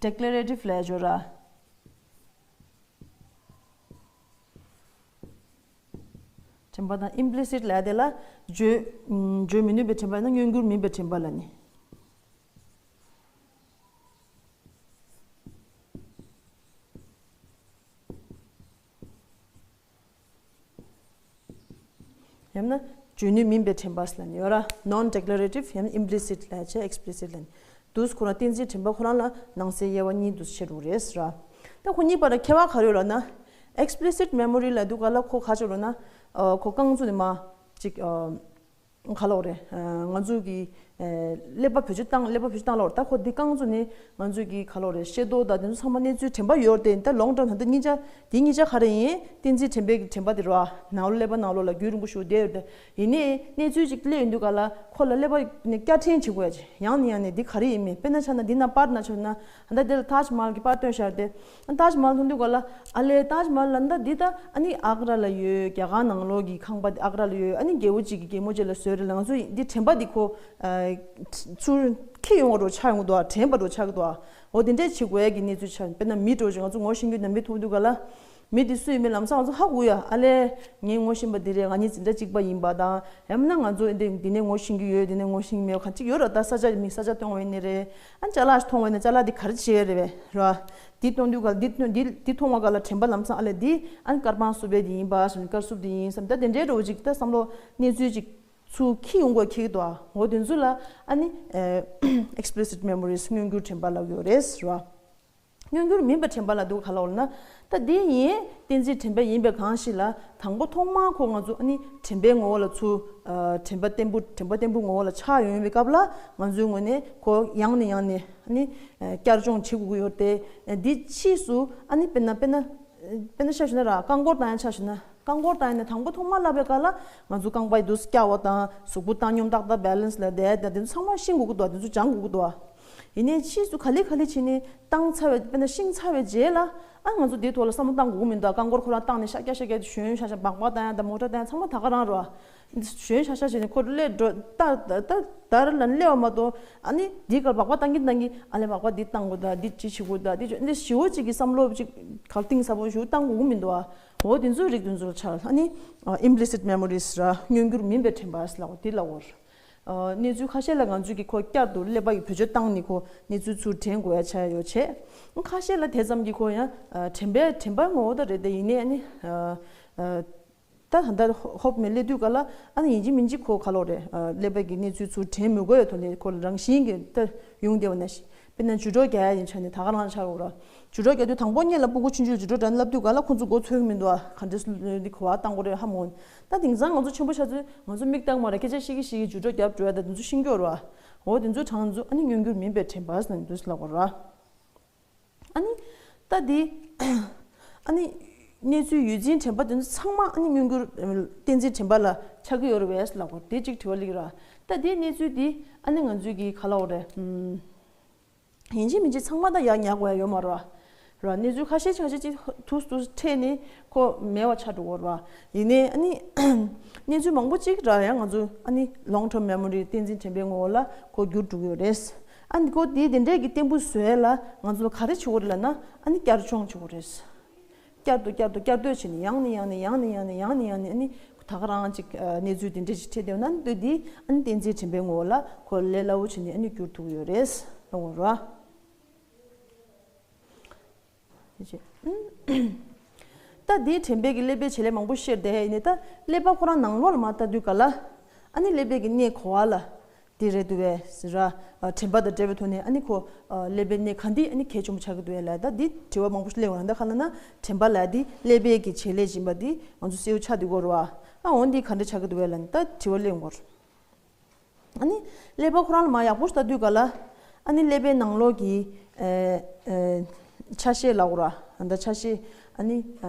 declarative ལབ་ཡ་ཅིག་ཡོད་ར། དྲན་པ་དང་implicit་ལབ་དེ་ལ་བརྗོད་ཨམ་བརྗོད་མི་ནུས་པའི་དྲན་པ་ཡང་ན་མངོན་གྱུར་མིན་པའི་དྲན་པ་ལ་ནི། ཡང་ན་བརྗོད་ནུས་མིན་པའི་དྲན་པ་ཟེར་ལབ་ནི་ཡོད་ར། non declarative་ཡང་ན་implicit་ལབ་བྱས་explicit་ལབ་ནི། དུས་ཁོ་རང་བསྟན་འཛིན་དྲན་པ་ཁོ་རང་ལ་ནང་གསེས་དབྱེ་བ་གཉིས་འདུ་ཕྱེ་འགྲོ་རེད་ཟེར་ར། ད་ཁོ་གཉིས་བར་ལ་ཁྱད་པར་ག་རེ་ཡོད་ལབ་ན། explicit memory་ལབ་དུས་ག་ལ་ཁོ་ག་ཅིག་ལབ་ན། ཨ་ཁོ་རྐང་བཙུགས་ནས་མ་ཅིག་ཨ་ག་ལབ་དགོས་རེད། ཨ་ང་ཚོ་གི་ཨ་ཀླད་པ་བེད་སྤྱོད་བཏང་ཀླད་པ་བེད་སྤྱོད་བཏང་ལབ་དགོས་རེད། ད་ཁོ་འདི་རྐང་བཙུགས་ནས་ང་ཚོ་གི་ག་ལབ་དགོས་རེད། ཤེས་རྟོགས་དང་དེ་ཚོ་ཚང་མ་གནས་ཚུལ་དྲན་པ་ཡོད་རེད་དེ། ད་long term་ད་ལྟ་གཉིས་ཆ་དེ་གཉིས་ཆ་ག་རེ་ཡིན། བསྟན་འཛིན་དྲན་པའི་གི་དྲན་པ་དེ་རེད་བ། ནང་ལོགས་ཀླད་པ་ནང་ལོགས་ལ་རྒྱུན་རིང་པོ་ཞིག་བསྡད་ཡོད་རེད་དེ། ཡིན་ནའི་གནས་ཚུལ་ཅིག་སླེབས་ཡོང་དུས་ག་ལ་ཁོ་ལ་ཀླད་པ་ནས་བསྐྱར་དྲན་བྱེད་དགོས་ཡ་ཅིག་ཡང་ནས་ཡང་ནས་འདི་ག་རེ་ཡིན་མིན། དཔེར་ན་ཆ་ན་འདི་ན་པར་ན་ཆ་ན་ད་འདི་ལ་ཏཱཇ་མ་ཧལ་གྱི་པར་སྟོན་བཞག་སྟེ། ཏཱཇ་མ་ཧལ་མཐོང་དུས་ག་ལ་ཨ་ལས་ཏཱཇ་མ་ཧལ་ལ་ད་འདི་ད་ཨ་ནི་ཨག་ར་ལ་ཡོད། རྒྱ་གར་ནང་ལོགས་ཀྱི་ཁང་པ་འདི་ཨག་ར་ལ་ཡོད། ཨ་ནི་རྒྱལ་པོ་གཅིག་གི་རྒྱལ་མོ་གཅིག་ལ་བཟོས་རེད་ལ། ང་ཚོ་འདི་དྲན་པ་འདི་ཁོ་ཚུར་འཁྱེར་ཡོང་བ་འདྲ་ཆགས་ཡོང་གི་འདུག་དྲན་པ་འདྲ་ཆགས་ཀྱི་འདུག་འོ་དེ་འདྲས་བྱེད་དགོས་ཡ་གི་གནས་ཚུལ་ཆགས། དཔེར་ན་མི་འདྲ་ཅིག་ང་ཚོ་ངོ་ཤེས་རྒྱུ་ན་མི་མཐོང་དུས་ག་ལ། མི་དེ་སུ་ཡིན་མིན་ལམ་སང་ང་ཚོ་ཧ་གོ་ཡ། ཨ་ལས་ངའི་ངོ་ཤེས་པ་འདི་རེད། ང་གཉིས་འཛིན་གྲྭ་གཅིག་པ་ཡིན་པ་དང་། ཡང་མིན་ན་ང་ཚོ་འདི་འདི་ནས་ངོ་ཤེས་ཀྱི་ཡོད། འདི་ནས་ངོ་ཤེས་ཀྱི་མེད་པ་ག་ཅིག་ཡོད་ར། ད་ས་ཆ་མི་ས་ཆ་སྟོན་པ་ཡིན་ནི་རེད། ཨ་ཅ་ལག་ཞིག་མཐོང་བ་ཡིན་ན་ཅ་ལག་འདི་ག་རེ་བྱེད་ཡ་རེད་པས་ར། འདི་མཐོང་དུས་ག་ལ་འདི་མཐོང་འདི་འདི་མཐོང་བ་ག་ལ་དྲན་པ་ལམ་སང་ཨ་ལས་འདི་ཨ་ནི་དཀར་པང་སུ་བེ་འདི་ཡིན་པ་ཟེར་ནས་དཀར་སུབ་འདི་ཡིན་བསམ། ད་དེ་འདྲའི་འདྲ་བོ་ཅིག་ད་བསམ་བློ་གནས་ཚུལ་ཅིག་ཚུར་འཁྱེར་ཡོང་དགོས་འཁྱེར་གྱི་འདུག་འོ་དེ་ཚོ་ལ་ཨ་ནི་ཨེ་explicit memories་མངོན་གྱུར་དྲན་པ་ལབ་ཡོད་རེད་ཟེར་བ། མངོན་གྱུར་མིན་པའི་དྲན་པ་ལབ་དུས་ག་ལབ་དགོས་ལབ་ན། ད་དེ་ཡིན་བསྟན་འཛིན་དྲན་པ་ཡིན་པའི་གང་ཞིག་ལ་དང་པོ་ཐོག་མར་ཁོ་ང་ཚོ་ཨ་ནི་དྲན་པའི་ངོ་བོ་ལ་ཚུར་ཨ་དྲན་པ་བརྟན་པོ་དྲན་པ་བརྟན་པོའི་ངོ་བོ་ལ་ཆགས་ཡོང་བའི་སྐབས་ལ་ང་ཚོའི་ངོས་ནས་ཁོ་ཡང་ནས་ཡང་ནས་ཨ་ནི་ཨ་བསྐྱར་སྦྱོང་བྱེད་དགོས་ཀྱི་ཡོད་རེད་དེ། འདི་ཕྱིས་སུ་ཨ་ནི་དཔེར་ན་དཔེར་ན་དཔེར་ན་ཆ་བཞག་ན་ར་རྐང་འཁོར་བཏང་ཡ་ཆ་བཞག་ན། རྐང་འཁོར་བཏང་ཡ་ནས་དང་པོ་ཐོག་མར་བསླབ་པའི་སྐབས་ལ་ང་ཚོ་རྐང་པ་འདུག་སེ་བཀྱག་པ་དང་གཟུགས་པོ་བཏང་སྙོམས་ཏག་ཏག་balance་ལ་བསྡད་དང་དེ་ཚོ་ཚང་མ་ཤེས་དགོས་ཀྱི་འདུག་དེ་ཚོ་སྦྱང་དགོས་ཀྱི་འདུག་ཡིན་ནའི་ཕྱིས་སུ་ག་ལེ་ག་ལེ་བྱས་ནས་བཏང་ཚར་བའི་དཔེར་ན་ཤེས་ཚར་བའི་རྗེས་ལ་ཨ་ང་ཚོ་དེའི་ཐོག་ལ་བསམ་བློ་བཏང་དགོས་ཀྱི་མི་འདུག་རྐང་འཁོར་ཁོ་རང་བཏང་ནས་ཤག་སྐྱ་ཤག་སྐྱ་ཞོན་ཤག་ཤག་སྦག་སྦག་བཏང་ཡ་དང་མོ་ཊ་བཏང་ཡ་ཚང་མ་ད་ག་རང་རེད་བ། ཞོན་ཤག་ཤག་བྱས་ནས་ཁོ་སླེབས་འགྲོ་ད་ད་ད་ད་ར་ལ་སླེབས་པ་མ་གཏོགས་ཨ་ནི་འདི་གར་སྦག་སྦག་བཏང་གིན་བཏང་གིན་ཨ་ལས་སྦག་སྦག་འདི་བཏང་དགོས་ད་འདི་ཅི་བྱེད་དགོས་ད་འདི་ཅི་འདི་ཞི་བོ་གཅིག་གི་བསམ་བློ་གཅིག་གར་གཏིང་ཟབ་པོ་ཞིག་བཏང་དགོས་ཀྱི་མི་འདུག་བ། འོ་དེ་ཚོའི་རིགས་དེ་ཚོ་ཆགས་ཨ་ནི་implicit memories་ར་མངོན་གྱུར་མིན་པའི་དྲན་པ་ལབ་དགོས་དེ་ལབ་དགོས། གནས་ཚུལ་ཁ་ཤས་ལ་ང་ཚོས་ཀྱི་ཁོ་བསྐྱར་དུ་ཀླད་པ་ཡི་བེད་སྤྱོད་བཏང་ནས་ཁོ་གནས་ཚུལ་ཚུར་དྲན་དགོས་ཡ་ཆགས་ཡོད་བྱས། ཁ་ཤས་ལ་དེ་ཙམ་གྱི་ཁོ་ཡང་དྲན་པའི་དྲན་པ་ངོ་བོ་ད་རེད་དེ་ཡིན་ནའི་ཨ་ནི། ད་ད་ལྟ་ཧོབ་ནས་སླེབས་དུས་ག་ལ་ཨ་ནི་ཡིན་གཅིག་མིན་གཅིག་ཁོ་ག་ལོག་རེད། ཀླད་པ་གི་གནས་ཚུལ་ཚུར་དྲན་མི་དགོས་ཡ་ཐོག་ནས་ཁོ་རང་བཞིན་གྱིས་ད་ཡོང་བསྡད་པ་ནང་བཞིན། དཔེར་ན་ཇུས་གཏོགས་རྒྱག་ཡ་ཡིན་ཆ་ནས་ད་ག་རང་ཆགས་ཡོད་ར། ཇུས་གཏོགས་རྒྱག་དུས་དང་པོ་སྔོན་ལ་སྤུ་གུ་ཆུང་ཆུང་ལ་ཇུས་གཏོགས་རྒྱག་ན་ལབ་དུས་ག་ལ་ཁོ་ཚོ་མགོ་ཚོས་ཀྱི་མི་འདུག་ཨ། ག་འདྲས་འདི་གོ་བ་བཏང་དགོས་རེད་ཧ་མ་གོ། ད་དེང་སང་ང་ཚོ་ཆེན་པོ་ཆགས་ཚུལ་ང་ཚོ་མིག་ལྟ་གི་མ་རེད། སྐད་ཆ་བཤད་ཀྱི་བཤད་ཀྱི་ཇུས་གཏོགས་རྒྱབ་འགྲོ་ཡ་ད་དེ་ཚོ་ཤེས་ཀྱི་ཡོད་ར། འོ་དེ་ཚོ་གྲངས་ཚོ་ཨ་ནི་མངོན་གྱུར་མིན་པའི་དྲན་པ་ཟེར་ན་འདུག་ལབ་དགོས་ར། ཨ་ནི། ད་འདི། ཨ་ནི། གནས་ཚུལ་ཡུལ་འཛིན་དྲན་པ་དེ་ཚོ་ཚང་མ་ཨ་ནི་མངོན་གྱུར་གཏན་ཚིགས་དྲན་པ་ལ་ཆགས་ཀྱི་ཡོད་རེད་པས་ལབ་དགོས་དེ་གཅིག་དྲི་བ་སླེབས་ཀྱི་ར། ད་འདིའི་གནས་ཚུལ་འདི་ཨ་ནི་ང་ཚོའི་གི་ག་ལབ་དགོས་རེད། ཡིན་གཅིག་མིན་གཅིག་ཚང་མ་ད་ཡག་ཉག་དགོས་ཡ་ཡོད་མ་རེད་པ། ར་གནས་ཚུལ་ཁ་ཤས་ཁ་ཤས་ཅིག་ཐུག་ཐུག་འཕྲད་ནས་ཁོ་མེད་པ་ཆགས་འགྲོ་གི་རེད་པ། ཡིན་ནའི་ཨ་ནི། གནས་ཚུལ་མང་པོ་ཅིག་ར་ཡང་ང་ཚོ་ཨ་ནི་long term memory་གཏན་ཚིགས་དྲན་པའི་ངོ་བོ་ལ་ཁོ་འགྱུར་འགྲོ་གི་ཡོད་རེད། ཨ་ནི་ཁོ་དེ་དེ་འདྲས་ཀྱི་བརྟན་པོ་བཟོ་ཡ་ལ་ང་ཚོ་ལ་ག་རེ་བྱེད་དགོས་རེད་ལབ་ན་ཨ་ནི་བསྐྱར་སྦྱོང་བྱེད་དགོས་རེད། བསྐྱར་དུ་བསྐྱར་དུ་བསྐྱར་ཟློས་བྱས་ནས་ཡང་ནས་ཡང་ནས་ཡང་ནས་ཡང་ནས་ཡང་ནས་ཡང་ནས་ཨ་ནི་ད་ག་རང་ཅིག་གནས་ཚུལ་དེ་འདྲས་ཅིག་འཕྲད་བསྡད་ཡོད་ན་ཨ་ནི་དེ་ཨ་ནི་གཏན་ཚིགས་དྲན་པའི་ངོ་བོ་ལ་ཁོ་ལས་སླ་བོ་བྱས་ནས་ཨ་ནི་འགྱུར་ཐུབ་ཀྱི་ཡོད་རེད་ལབ་དགོས་རེད། ད་འདིའི་དྲན་པའི་གི་ཀླད་པའི་བྱེད་ལས་མང་པོ་བཤད་བསྡད་ཡིན་ནའི་ད་ཀླད་པ་ཁོ་རང་ནང་ལོགས་ལ་མར་ལྟ་དུས་ག་ལ་ཨ་ནི་ཀླད་པའི་གི་གནས་ག་པ་ལ་འདི་རེད་འདུག་པས་ཟེར་ར། དྲན་པ་དང་འབྲེལ་བའི་ཐོག་ནས་ཨ་ནི་ཁོ་ཀླད་པའི་གནས་ག་འདི་ཨ་ནི་གལ་ཆེན་པོ་ཆགས་ཀྱི་འདུག་པས་ལབ། ད་འདི་དྲི་བ་མང་པོ་ཞིག་སླེབས་ཡོང་ར། ད་ག་ལབ་ན་དྲན་པ་ལབ་འདི་ཀླད་པའི་གི་བྱེད་ལས་ཡིན་པ་འདི་ང་ཚོ་གསལ་པོ་ཆགས་བསྡད་ཀྱི་ཡོད་རེད་པ། ཨ་འོ་འདི་ག་འདྲ་ཆགས་ཀྱི་འདུག་པས་ལབ་ནས་ད་དྲི་བ་སླེབས་ཡོང་གི་ཡོད་རེད། ཨ་ནི་ཀླད་པ་ཁོ་རང་ལ་མར་ཡག་པོ་ཞིག་ལྟ་དུས་ག་ལ་ཨ་ནི་ཀླད་པའི་ནང་ལོགས་ཀྱི་ཨེ་ཨེ་ཆ་ཤས་ལབ་དགོས་ར། ཨ་ད་ཆ་ཤས་ཨ་ནི་ཨ་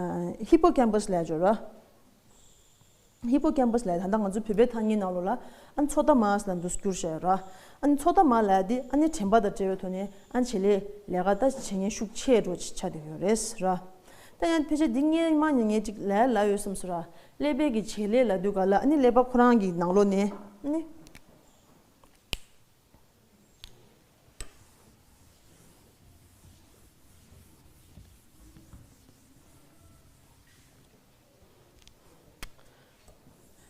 ཧི་པོ་ཀེམ་པས་ལབ་ཡ་ཅིག་ཡོད་ར། ཧི་པོ་ཀེམ་པས་ལབ་ཡ་ད་ལྟ་ང་ཚོ་བོད་པའི་ཐ་སྙད་ནང་ལོགས་ལ་ཨ་ནི་མཚོ་རྟ་མ་ཟེར་ལབ་འདུག་སེ་བསྒྱུར་བཞག་ཡོད་ར། ཨ་ནི་མཚོ་རྟ་མ་ལབ་ཡ་དེ་ཨ་ནི་དྲན་པ་དང་འབྲེལ་བའི་ཐོག་ནས་ཨ་ནི་བྱེད་ལས་ལས་ཀ་ད་བྱེད་མཁན་ཤུགས་ཆེ་འགྲོ་ཆགས་བསྡད་ཡོད་རེད་ཟེར་ར། ད་ཡང་ཕལ་ཆེར་འདི་སྔོན་མ་ཉིན་ངས་ཅིག་ལབ་ལབ་ཡོད་བསམ་སོང་ར། ཀླད་པའི་གི་བྱེད་ལས་ལབ་དུས་ག་ལ་ཨ་ནི་ཀླད་པ་ཁོ་རང་གི་ནང་ལོགས་ནས་ཨ་ནི།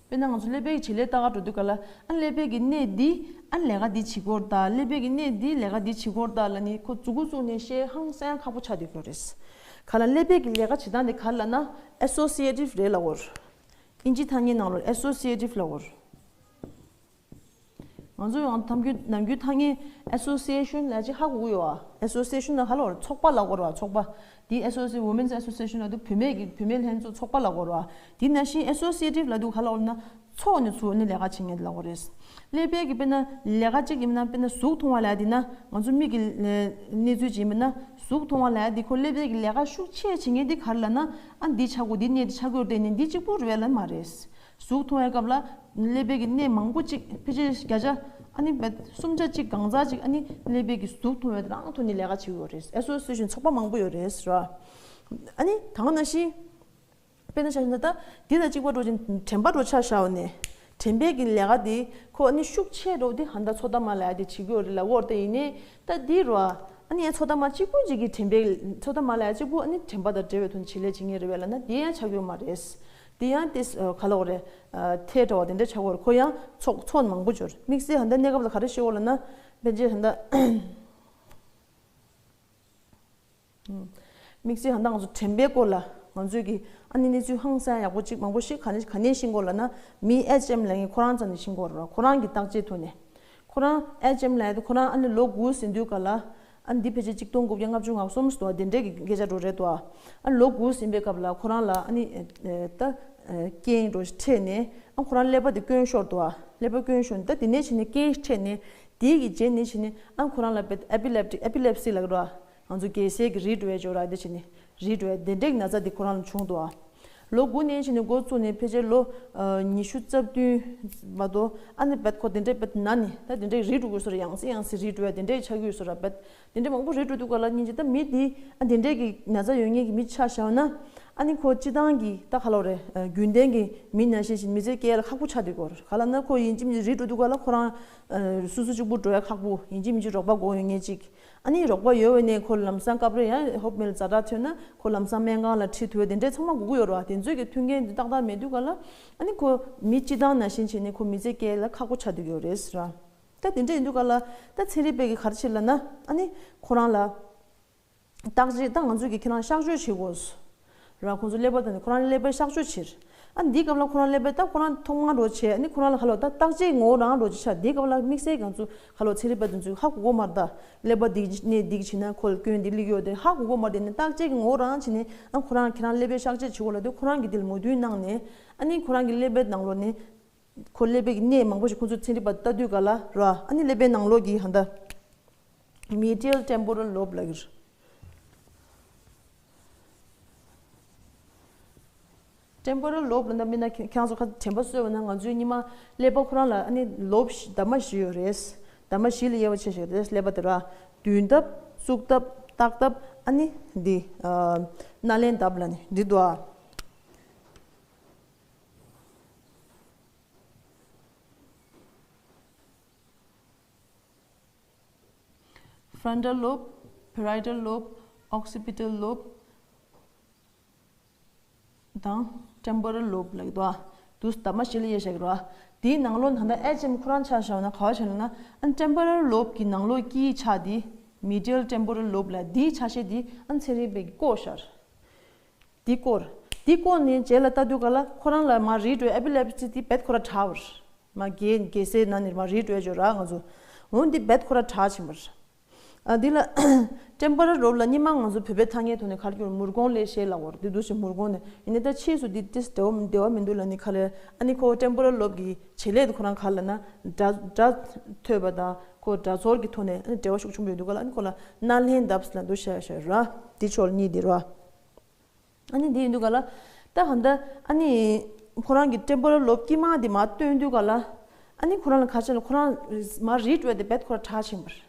དཔེར་ན་ང་ཚོ་ཀླད་པའི་བྱེད་ལས་ལྟ་ག་འགྲོ་དུས་ག་ལ། ཨ་ཀླད་པའི་གི་གནས་འདི་ཨ་ལས་ཀ་འདི་བྱེད་དགོས་རེད་ད། ཀླད་པའི་གི་གནས་འདི་ལས་ཀ་འདི་བྱེད་དགོས་རེད་ད་ལབ་ནི་ཁོ་མཛུབ་གུ་བཙུགས་ནས་ཤེས་ཧང་སང་ཁག་པོ་ཆགས་བསྡད་ཀྱི་ཡོད་རེད། ག་ལ་ཀླད་པའི་གི་ལས་ཀ་བྱེད་སྟངས་དེ་ག་རེ་ལབ་ན་ཨེ་སོ་སི་ཨེ་ཊིབ་རེད་ལབ་ཀྱི་ཡོད་རེད། ཨིན་ཇི་ཐ་སྙད་ནང་ལོགས་ཨེ་སོ་སི་ཨེ་ཊིབ་ལབ་ཀྱི་ཡོད་རེད། ང་ཚོ་ཡང་ཐམ་རྒྱུད་ནམ་རྒྱུན་ཐ་སྙད་ཨེ་སོ་སི་ཨེ་ཤན་ལབ་ཅིག་ཧ་གོ་གི་ཡོད་ཨ། ཨེ་སོ་སི་ཨེ་ཤན་ལབ་ག་ལབ་ཀྱི་ཡོད་རེད། ཚོགས་པ་ལབ་ཀྱི་ཡོད་རེད་བ། ཚོགས་པ། འདི་ཨེ་སོ་སི་ཝུ་མེན་སི་ཨེ་སོ་སི་ཨེ་ཤན་ལབ་དུས་བུད་མེད་ཀྱི་བུད་མེད་ལྷན་ཚོགས་ཚོགས་པ་ལབ་ཀྱི་ཡོད་རེད་བ། འདི་ནང་བཞིན་ཨེ་སོ་སི་ཨེ་ཊིབ་ལབ་དུས་ག་ལབ་ཀྱི་ཡོད་རེད་ན་ཚོགས་ནས་ཚུར་ནི་ལས་ཀ་བྱེད་མཁན་ལབ་ཀྱི་ཡོད་རེད། ཀླད་པའི་གི་དཔེར་ན་ལས་ཀ་གཅིག་ཡིན་ན་དཔེར་ན་གཟུགས་མཐོང་བ་ལབ་ཡ་འདི་ན་ང་ཚོ་མིག་གི་ལས་གནས་ཚུལ་ཅིག་ཡིན་ན་གཟུགས་མཐོང་བ་ལབ་ཡ་འདི་ཁོ་ཀླད་པའི་གི་ལས་ཀ་ཤུགས་ཆེ་བྱེད་མཁན་འདི་ག་རེ་ལབ་ན་ཨ་འདི་ཆགས་དགོས། འདི་གནས་འདི་ཆགས་དགོས་རེད་ནི་འདི་གཅིག་པུ་རེད་ལབ་མ་རེད། གཟུགས་མཐོང་བའི་སྐབས་ལ་ཀླད་པའི་གི་གནས་མང་པོ་གཅིག་ཕལ་ཆེར་བརྒྱ་ཆ་ཨ་ནི་བད་སུམ་ཆ་གཅིག་གང་ཙག་གཅིག་ཨ་ནི་ཀླད་པའི་གི་གཟུགས་མཐོང་བའི་རང་ཐོག་ནས་ལས་ཀ་བྱེད་ཀྱི་ཡོད་རེད། ཨེ་སོ་སི་ཨེ་ཤན་ཚོགས་པ་མང་པོ་ཡོད་རེད་ཟེར་བ། ཨ་ནི་ད་ག་ནང་བཞིན། དཔེར་ན་ཆ་བཞག་ན་ད་འདི་དང་གཅིག་པ་འགྲོ་ཅིང་དྲན་པ་འགྲོ་ཆ་བཞག་ནས་དྲན་པའི་གི་ལས་ཀ་འདི་ཁོ་ཨ་ནི་ཤུགས་ཆེ་འགྲོ་འདི་ཧ་ད་ཚོད་ལྟ་མ་ལ་ཡ་དེ་བྱེད་ཀྱི་ཡོད་རེད་ལབ་ཀྱི་ཡོད་རེད། ད་ཡིན་ནའི་ད་འདི་རུ་ཨ་ནི་ཚོད་ལྟ་མ་གཅིག་པུ་གཅིག་གི་དྲན་པའི་ཚོད་ལྟ་མ་ལ་ཡ་གཅིག་པུ་ཨ་ནི་དྲན་པ་དང་འབྲེལ་བའི་ཐོག་ནས་བྱེད་ལས་བྱེད་ངེས་རེད་བས་ལབ་ན་དེ་ཡང་ཆགས་ཀྱི་ཡོད་མ་རེད། དེ་ཡང་དེ་ག་ལབ་དགོས་རེད། ཐལ་འདྲ་བ་དེ་འདྲ་ཆགས་ཀྱི་ཡོད་རེད། ཁོ་ཡང་ཚོགས་ཚོགས་མང་པོ་འབྱོར། དམིགས་བསལ་ཧ་ད་གནས་སྐབས་ལ་ག་རེ་བཤད་ཀྱི་ཡོད་ལབ་ན་ཕལ་ཆེར་ཧ་ད། དམིགས་བསལ་ཧ་ད་ང་ཚོ་དྲན་པའི་སྐོར་ལ་ང་ཚོས་ཀྱི་ཨ་ནི་གནས་ཚུལ་ཧང་སང་ཡག་པོ་གཅིག་མང་པོ་ཞིག་ག་ནས་ག་ནས་ཤེས་ཀྱི་ཡོད་ལབ་ན་མི་ཨེཆ་ཨེམ་ལབ་མཁན་ཁོ་རང་ཙམ་ནས་ཤེས་ཀྱི་ཡོད་རེད། ཁོ་རང་གི་བརྟག་དཔྱད་ཐོག་ནས་ཁོ་རང་ཨེཆ་ཨེམ་ལབ་ཡ་དེ་ཁོ་རང་ཨ་ནི་ལོ་དགུ་ཟིན་དུས་ག་ལ་ཨ་ནི་འདི་ཕལ་ཆེར་གཅིག་སྟོང་དགུ་བརྒྱ་ལྔ་བཅུ་ང་གསུམ་ཟིན་འདུག་བ། དེ་འདྲའི་གི་སྐད་ཆ་འགྲོ་རེད་དོ། ཨ་ནི་ལོ་དགུ་ཟིན་པའི་སྐབས་ལ་ཁོ་རང་ལ་ཨ་ནི་ད་རྐྱེན་འགྲོ་འཕྲད་ནས་ཨ་ཁོ་རང་ཀླད་པ་དེ་སྐྱོན་ཤོར་འདུག་བ། ཀླད་པ་སྐྱོན་ཤོར་ནས་ད་དེ་ནས་བྱས་ནས་རྐྱེན་འཕྲད་ནས་དེ་གི་རྗེས་ནས་བྱས་ནས་ཨ་ཁོ་རང་ལ་ཨེ་པི་ལེབ་ཊི་ཨེ་པི་ལེབ་སི་ལབ་ཀྱི་འདུག་བ། ང་ཚོ་རྒྱལ་སྲས་ཀྱི་རིལ་འགྲོ་ཡ་ཅིག་ཡོད་ར། དེ་བྱས་ནས་རིལ་འགྲོ་ཡ་དེ་འདྲའི་ན་ཚ་དེ་ཁོ་རང་ལ་བྱུང་འདུག་བ། ལོ་དགུ་ནས་བྱས་ནས་འགོ་བཙུགས་ནས་ཕལ་ཆེར་ལོ་ཉི་ཤུ་རྩ་བདུན་མ་གཏོགས་ཨ་ནི་བད་ཁོ་དེ་འདྲའི་བད་ན་ནི་ད་དེ་འདྲའི་རིལ་འགྲོ་དགོས་སོ་ར། ཡང་སེ་ཡང་སེ་རིལ་འགྲོ་ཡ་དེ་འདྲའི་ཆགས་ཀྱི་ཡོད་སོ་ར། བད་དེ་འདྲའི་མང་པོ་རིལ་འགྲོ་དུས་ག་ལ་སྙིང་རྗེ། ད་མི་དེ་ཨ་དེ་འདྲའི་གི་ན་ཚ་ཡོད་མཁན་གི་མི་ཆ་བཞག་ན་ཨ་ནི་ཁོ་སྤྱི་བཏང་གི་ད་ག་ལབ་རེད། རྒྱུན་ལྡན་གི་མི་ནང་བཞིན་བྱས་མི་ཚེ་སྐྱེལ་ཡ་ལ་ཁག་པོ་ཆགས་བསྡད་ཀྱི་ཡོད་རེད། ག་ལབ་ན་ཁོ་ཡིན་གཅིག་མིན་གཅིག་རིལ་འགྲོ་དུས་ག་ལ་ཁོ་རང་སོ་སོ་གཅིག་པུ་འགྲོ་ཡ་ཁག་པོ། ཡིན་གཅིག་མིན་གཅིག་རོགས་པ་དགོས་ཡོད་མཁན་ཅིག་ཨ་ནི་རོགས་པ་ཡོད་པ་ནས་ཁོ་ལམ་སང་སྐབས་རེ་ཡང་ཧོབ་མེལ་ཛ་དྲག་ཐོན་ན་ཁོ་ལམ་སང་སྨན་ཁང་ལ་ཁྲིད་ཐུབ་པ་དེ་འདྲའི་ཚང་མ་དགོས་ཀྱི་ཡོད་རེད་བ། དེ་ཚོའི་གི་མཐུན་རྐྱེན་དེ་ཏག་ཏག་མེད་དུས་ག་ལ་ཨ་ནི་ཁོ་མི་སྤྱི་བཏང་ནང་བཞིན་བྱས་ནས་ཁོ་མི་ཚེ་སྐྱེལ་ལ་ཁག་པོ་ཆགས་བསྡད་ཀྱི་ཡོད་རེད་ཟེར་བ། ད་དེ་འདྲ་ཡིན་དུས་ག་ལ་ད་ཚན་རིག་པས་གི་ག་རེ་བྱེད་ལབ་ན་ཨ་ནི་ཁོ་རང་ལ་བརྟག་དཔྱད་ད་ང་ཚོས་གི་ཁྱེད་རང་གཤག་བཅོས་བྱེད་དགོས། ར་ཁོང་ཚོ་ཀླད་པ་དང་ནི་ཁོ་རང་ཀླད་པའི་གཤག་བཅོས་བྱེད། ཨ་འདིའི་སྐབས་ལ་ཁོ་རང་ཀླད་པའི་ད་ཁོ་རང་ཐོག་མར་འགྲོ་བྱས་ཨ་ནི་ཁོ་རང་ལ་ཁ་ལོ་ད་བརྟག་དཔྱད་ངོ་བོ་རང་འགྲོ་བྱེད་ཆ་འདིའི་སྐབས་ལ་དམིགས་བསལ་ང་ཚོ་ཁ་ལོ་ཚན་རིག་པ་དེ་ཚོས་ཧ་གོ་གོ་མ་རེད། ད་ཀླད་པ་འདི་གནས་འདི་བྱེད་ན་ཁོ་ལ་སྐྱོན་འདི་སླེབས་ཡོད་དེ་ཧ་གོ་གོ་མ་རེད། དེ་ནི་བརྟག་དཔྱད་ཀྱི་ངོ་བོ་རང་བྱེད་ནས་ཨ་ཁོ་རང་ཁྱེད་རང་ཀླད་པའི་གཤག་བཅོས་བྱེད་དགོས་ལབ་དུས་ཁོ་རང་གི་དེ་ལ་མོས་མཐུན་གནང་ནས་ཨ་ནི་ཁོ་རང་གི་ཀླད་པའི་ནང་ལོགས་ནས་ཁོ་ཀླད་པའི་གི་གནས་མང་པོ་ཞིག་ཁོ་ཚོས་ཚན་རིག་པ་ལྟ་དུས་ག་ལ་ར་ཨ་ནི་ཀླད་པའི་ནང་ལོགས་ཀྱི་ཧ་ད་མི་ཌི་ཡལ་ཊེམ་པོ་རལ་ལོབ་ལབ་ཀྱི་རེད། ཊེམ་པོ་རལ་ལོབ་ལབ་ན་མིན་ན་ཁྱེད་ཁྱེད་རང་ཚོ་ཁ་དྲན་པ་གསོས་པ་ན་ང་ཚོའི་སྙིང་མ་ཀླད་པ་ཁོ་རང་ལ་ཨ་ནི་ལོབ་བཞི་འདབ་མ་བཞི་ཡོད་རེད། འདབ་མ་བཞི་ལ་དབྱེ་བ་ཕྱེ་བཞག་རེད། ཀླད་པ་དེ་ར་མདུན་འདབ་གཙུག་འདབ་ལྟག་འདབ་ཨ་ནི་འདི་ཨ་སྣ་ལེན་འདབ་ལབ་ནི་འདི་འདུག་ཨ། Frontal lobe, parietal lobe, occipital lobe དང་temporal lobe ལབ་ཀྱི་འདུག་ཨ། དུས་འདབ་མ་བཞི་ལ་དབྱེ་བཞག་གི་རེད་བ། དེའི་ནང་ལོགས་ད་ལྟ་ཨེ་ཆེམ་ཁོ་རང་ཆ་བཞག་ན་ག་བ་བྱས་ལབ་ན་ཨ་temporal lobe ཀྱི་ནང་ལོགས་དཀྱིལ་ཆགས་དེ་medial temporal lobe ལབ། དེའི་ཆ་ཤས་དེ་ཨ་ཚན་རིག་པས་བཀོད་བཞག་འདི་སྐོར། འདི་སྐོར་ནས་རྗེས་ལ་ལྟ་དུས་ག་ལ་ཁོ་རང་ལ་མར་རིལ་འགྲོ་ཨེ་པི་ལེབ་སི་འདི་རྦད་ཁོ་ར་དྲག་པ་རེད། མ་རྒས་རྒས་སའི་ནང་ནས་མར་རིལ་འགྲོ་ཡ་ཅིག་ཡོད་ར་ང་ཚོ། འོ་འདི་རྦད་ཁོ་ར་དྲག་ཕྱིན་པ་རེད། ཨ་འདི་ལ་ཊེམ་པོ་རལ་ལོབ་ལ་སྔོན་མ་ང་ཚོ་བོད་པའི་ཐ་སྙད་ཐོག་ནས་ག་རེ་སྐྱོར། མུར་གོང་ལས་ཞེས་ལབ་པ་རེད། འདི་འདུག་སེ་མུར་གོང་ནས་ཡིན་ནའི་ད་ཕྱིས་སུ་འདི་ཏིས་འབྲེལ་བ་འབྲེལ་བ་མི་འདུག་ལབ་ནས་ག་ལེར་ཨ་ནི་ཁོ་ཊེམ་པོ་རལ་ལོབ་ཀྱི་བྱེད་ལས་དེ་ཁོ་རང་ག་རེ་ལབ་ན་སྒྲ་སྒྲ་ཐོས་པ་དང་ཁོ་སྒྲ་ཚོར་གྱི་ཐོག་ནས་ཨ་ནི་འབྲེལ་བ་ཤུགས་ཆེན་པོ་ཡོད་འདུག་ག་ལ། ཨ་ནི་ཁོ་ལ་སྣ་ལྷན་འདབས་ལབ་འདུག་ཤ་ཤ་ར། འདི་ཕྱོགས་གཉིས་འདི་ར། ཨ་ནི་འདི་ཡིན་དུས་ག་ལ། ད་ག་འདྲ་ཨ་ནི་ཁོ་རང་གི་ཊེམ་པོ་རལ་ལོབ་དཀྱིལ་མ་འདི་མར་བཏོན་དུས་ག་ལ། ཨ་ནི་ཁོ་རང་ལ་ག་རེ་བྱས་ལབ། ཁོ་རང་མར་རིལ་འགྲོ་ཡ་དེ་རྦད་ཁོ་ར་དྲག་ཕྱིན་པ་རེད།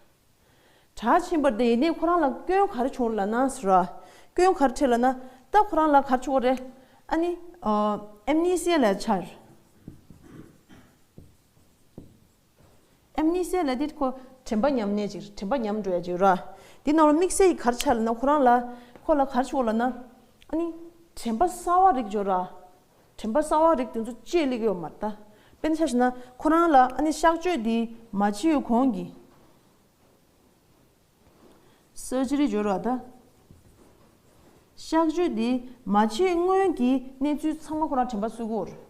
དྲག་ཕྱིན་པ་རེད། དེ་ཡིན་ནའི་ཁོ་རང་ལ་སྐྱོན་ག་རེ་བྱུང་ལབ་ན་ཟེར་བ། སྐྱོན་ག་རེ་འཕྲད་ལབ་ན། ད་ཁོ་རང་ལ་ག་རེ་བྱུང་བ་རེད། ཨ་ནི་ཨེམ་ནི་སི་ཡ་ལབ་ཆགས། ཨེམ་ནི་སི་ཡ་ལབ་དེ་ཁོ་དྲན་པ་ཉམས་ནད་ཅིག་རེད། དྲན་པ་ཉམས་འགྲོ་ཡ་ཅིག་ར། དེ་ནང་ལ་དམིགས་བསལ་གྱི་ག་རེ་ཆགས་ལབ་ན་ཁོ་རང་ལ་ཁོ་ལ་ག་རེ་བྱུང་བ་ལབ་ན། ཨ་ནི་དྲན་པ་གསར་བ་རིག་འགྲོ་ར། དྲན་པ་གསར་བ་རིགས་དེ་ཚོ་ཅེས་སླེབས་ཡོད་མ་རེད་ད། དཔེར་ན་ཆ་བཞག་ན་ཁོ་རང་ལ་ཨ་ནི་གཤག་བཅོས་འདི་མ་བྱས་གོང་གི་སར་ཇི་རི་འབྱོར་བ་ད། གཤག་བཅོས་འདི་མ་བྱས་སྔོན་གྱི་གནས་ཚུལ་ཚང་མ་ཁོ་རང་དྲན་པ་གསོས་ཀྱི་ཡོད་རེད།